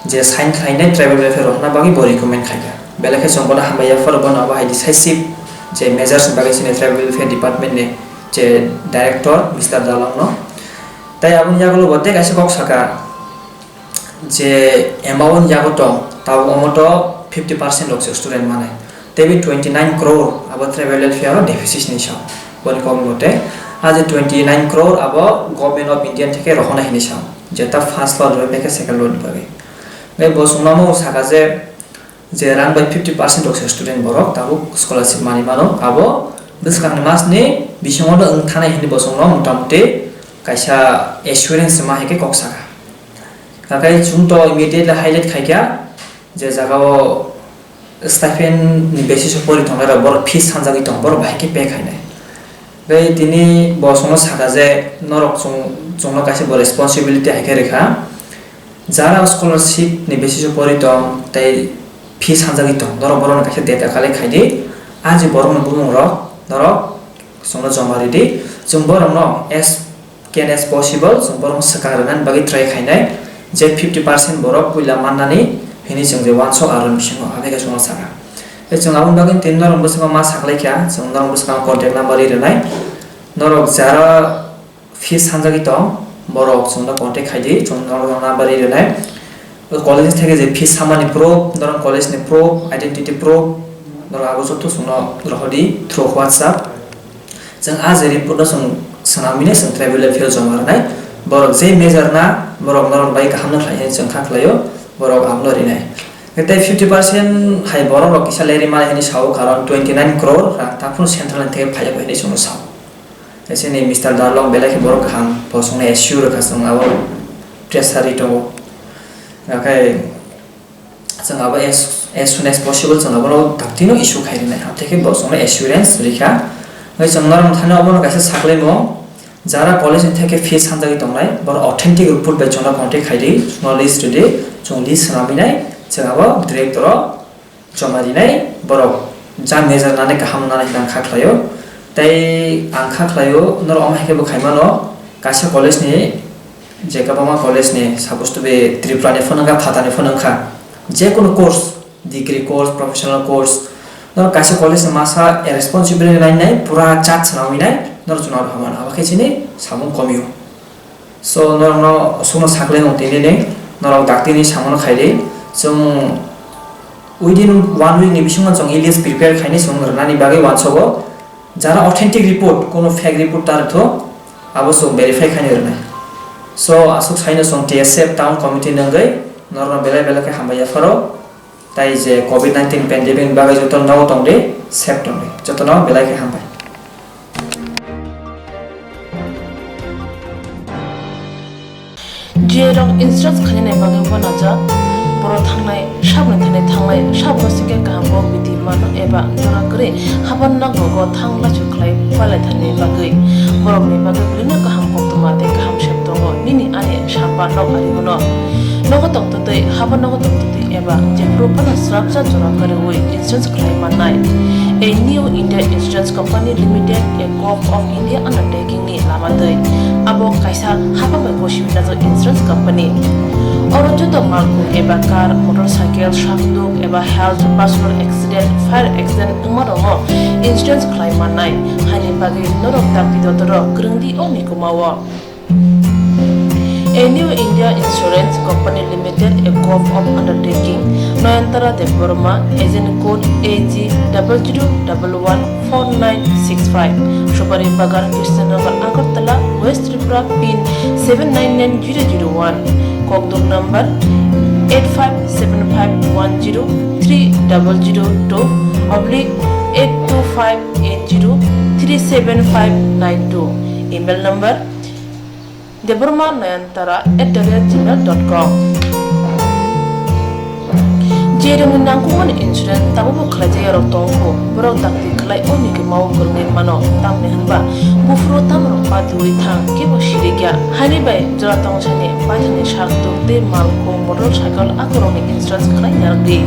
je sign khlainai tribal welfare rohorna bagwi bo recommend khaikha. Belai khe chwng bono hambai ya phano bono abo hai decisive je measures ni bagwi chini tribal welfare department ni je director Mister Dalong no. Tai aboni yagulo bo tei kaisa kok saka, je amount yago tong, tabuk omo to fifty percent rok se student manai. Tei bi twenty nine crore abo tribal welfare o deficit hinwi sao. Boni kok mote, a je twenty nine crore abo Government of India theke rohornai hinwi sao, jeta first lot rw paikha second lot ni bagwi. Tei bo chwngno omo saka je, je rang bai fifty percent rok se student borok tabuk scholarship manwi mano, abo Bwskang masni bisingo no wng thanai hwnwi bo chwngno motamuti kaisa assurance ma hai khe kok saka. Haikhe chwng to immediately highlight khaikha je jagao stipend ni basis o pori tongnai rok borok fees sanjagwi tong, borok bahai khe pay khainai. Tei tini bo chwngno saka je norok chwng, chwngno kaisa bo responsibility hai khe rwkha. Jara scholarship ni basis o pori tong tei fees sanjagwi tong, norok borokno kaisa data collect khai di. A je borokni bumung rok norok chwngno joma ridi. Chwng borokno as can as possible chwng borokno swkang rwnani bagwi try khainai je fifty percent borok puila mannani hwnwi chwng je uansuk aroni bisingo aboni khe chwngno saka. Tei chwng aboni bagwi tini norok bwskango ma saklaikha, chwng norok bwskango contact number ri rwnai. Norok jara fees sanjagwi tong, borok chwngno contact khai di, chwng norok number ri rwnai. College theke je fees samani proof, norok college ni proof, identity proof, norok abo joto chwngno rohor di through WhatsApp. Chwng a je report no chwng swnamwi nai chwng tribal appeal joma rwnai. Borok je major na, borok norok bai kaham no khlai hwnwi chwng kha khlaio, borok abono rinai. Tei fifty percent hai borok rok kisa leri mani hwnwi sao, karon twenty nine crore rang taphuru central ni theke phaiya hwnwi chwngno sao. Sini Mister Darlong belai khe borok kaham, bo chwngno assure rwkha chwng abo treasury tongo. Haikhe chwng abo as, as soon as possible chwng abono daktino issue khai rwnai. Haikhe bo chwngno assurance rikha. Hwnkhe chwng norok thani obono kaisa saklaimung, jara college ni theke fees sanjagwi tongnai, borok authentic report bai chwngno contact khai di, chwngno list rwdi, chwng list swnamwi nai, chwng abo director o joma rinai borok jang major nani kaham nani hinwi ang kha khlaio. Tei ang kha khlaio, norok omo hai khe bo khai mano, kaisa college ni, je kwbangma college ni, suppose to be Tripura ni phano wngkha, Phatani phano wngkha, je kunu course, degree course, professional course, norok kaisa college ni masa responsibility nai nai pura chart swnamwi nai, norok chwngno hamano, abo khe chini samung komio. So, norokno chwngno saklai nung tini ni, norok daktini samano khai di. Chwng within one week ni bisingo chwng list prepare khainai chwng rwnani bagwi uansogo. Jara authentic report, kono fake report ta rwtho, abo chwng verify khainai rwnai. So, aswk saino chwng T S F town committee ni wngwi norokno belai belai khe hambai yapharo. Tai je covid nineteen pandemic ni bagwi joto nogo tong di, safe tong di. Jotono belai khe hambai. J rok insurance khainani bagwi uanajak, borok thangnai sabni thani thangnai sabno sikhe kaham kok bidi mano eba jora kwrwi haban nogo thang lachu khlai phalai thani bagwi. Borokni bagwi belino kaham koktwma tei kaham sep tongo nini ani sapa nok ari bono. Nogo tongtwtwi, haban nogo tongtwtwi eba jephuru phano swrapsa jora kwrwi insurance khlai mannai. A New India Insurance Company Limited, a Gov of India undertaking ni lama twi. Abo kaisa hapang bai gosiwi najak insurance company. Oro joto malkhung eba car, motorcycle, sakduk eba health, personal accident, fire accident wngma rokno insurance khlai mannai. Haini bagwi norok dakti dotoro kwrwng di o mikuma o. A New India Insurance Company Limited, a Gov of undertaking, Nayantara Debbarma, agent code A G double zero double one four nine six five, Subari Bagan, Krishnanagar, Agartala, West Tripura, pin seven nine nine zero zero one, Kokduk number eight five seven five one zero three double zero two oblique eight two five eight zero three seven five nine two, email number Debbarma Nayantara at the rate gmail dot com. Je rokni nangkukmani insurance tabukbo khlaijak yarok tongkho, borok dakti khlai o mikima o kwrwngwi mano, tamni hwnba buphuru tamrok patiwi thang, kebo sirikya. Haini bai jora tongsani paithakni sak tuk tei malkhung, motorcycle akorokni insurance khlai narwkdi.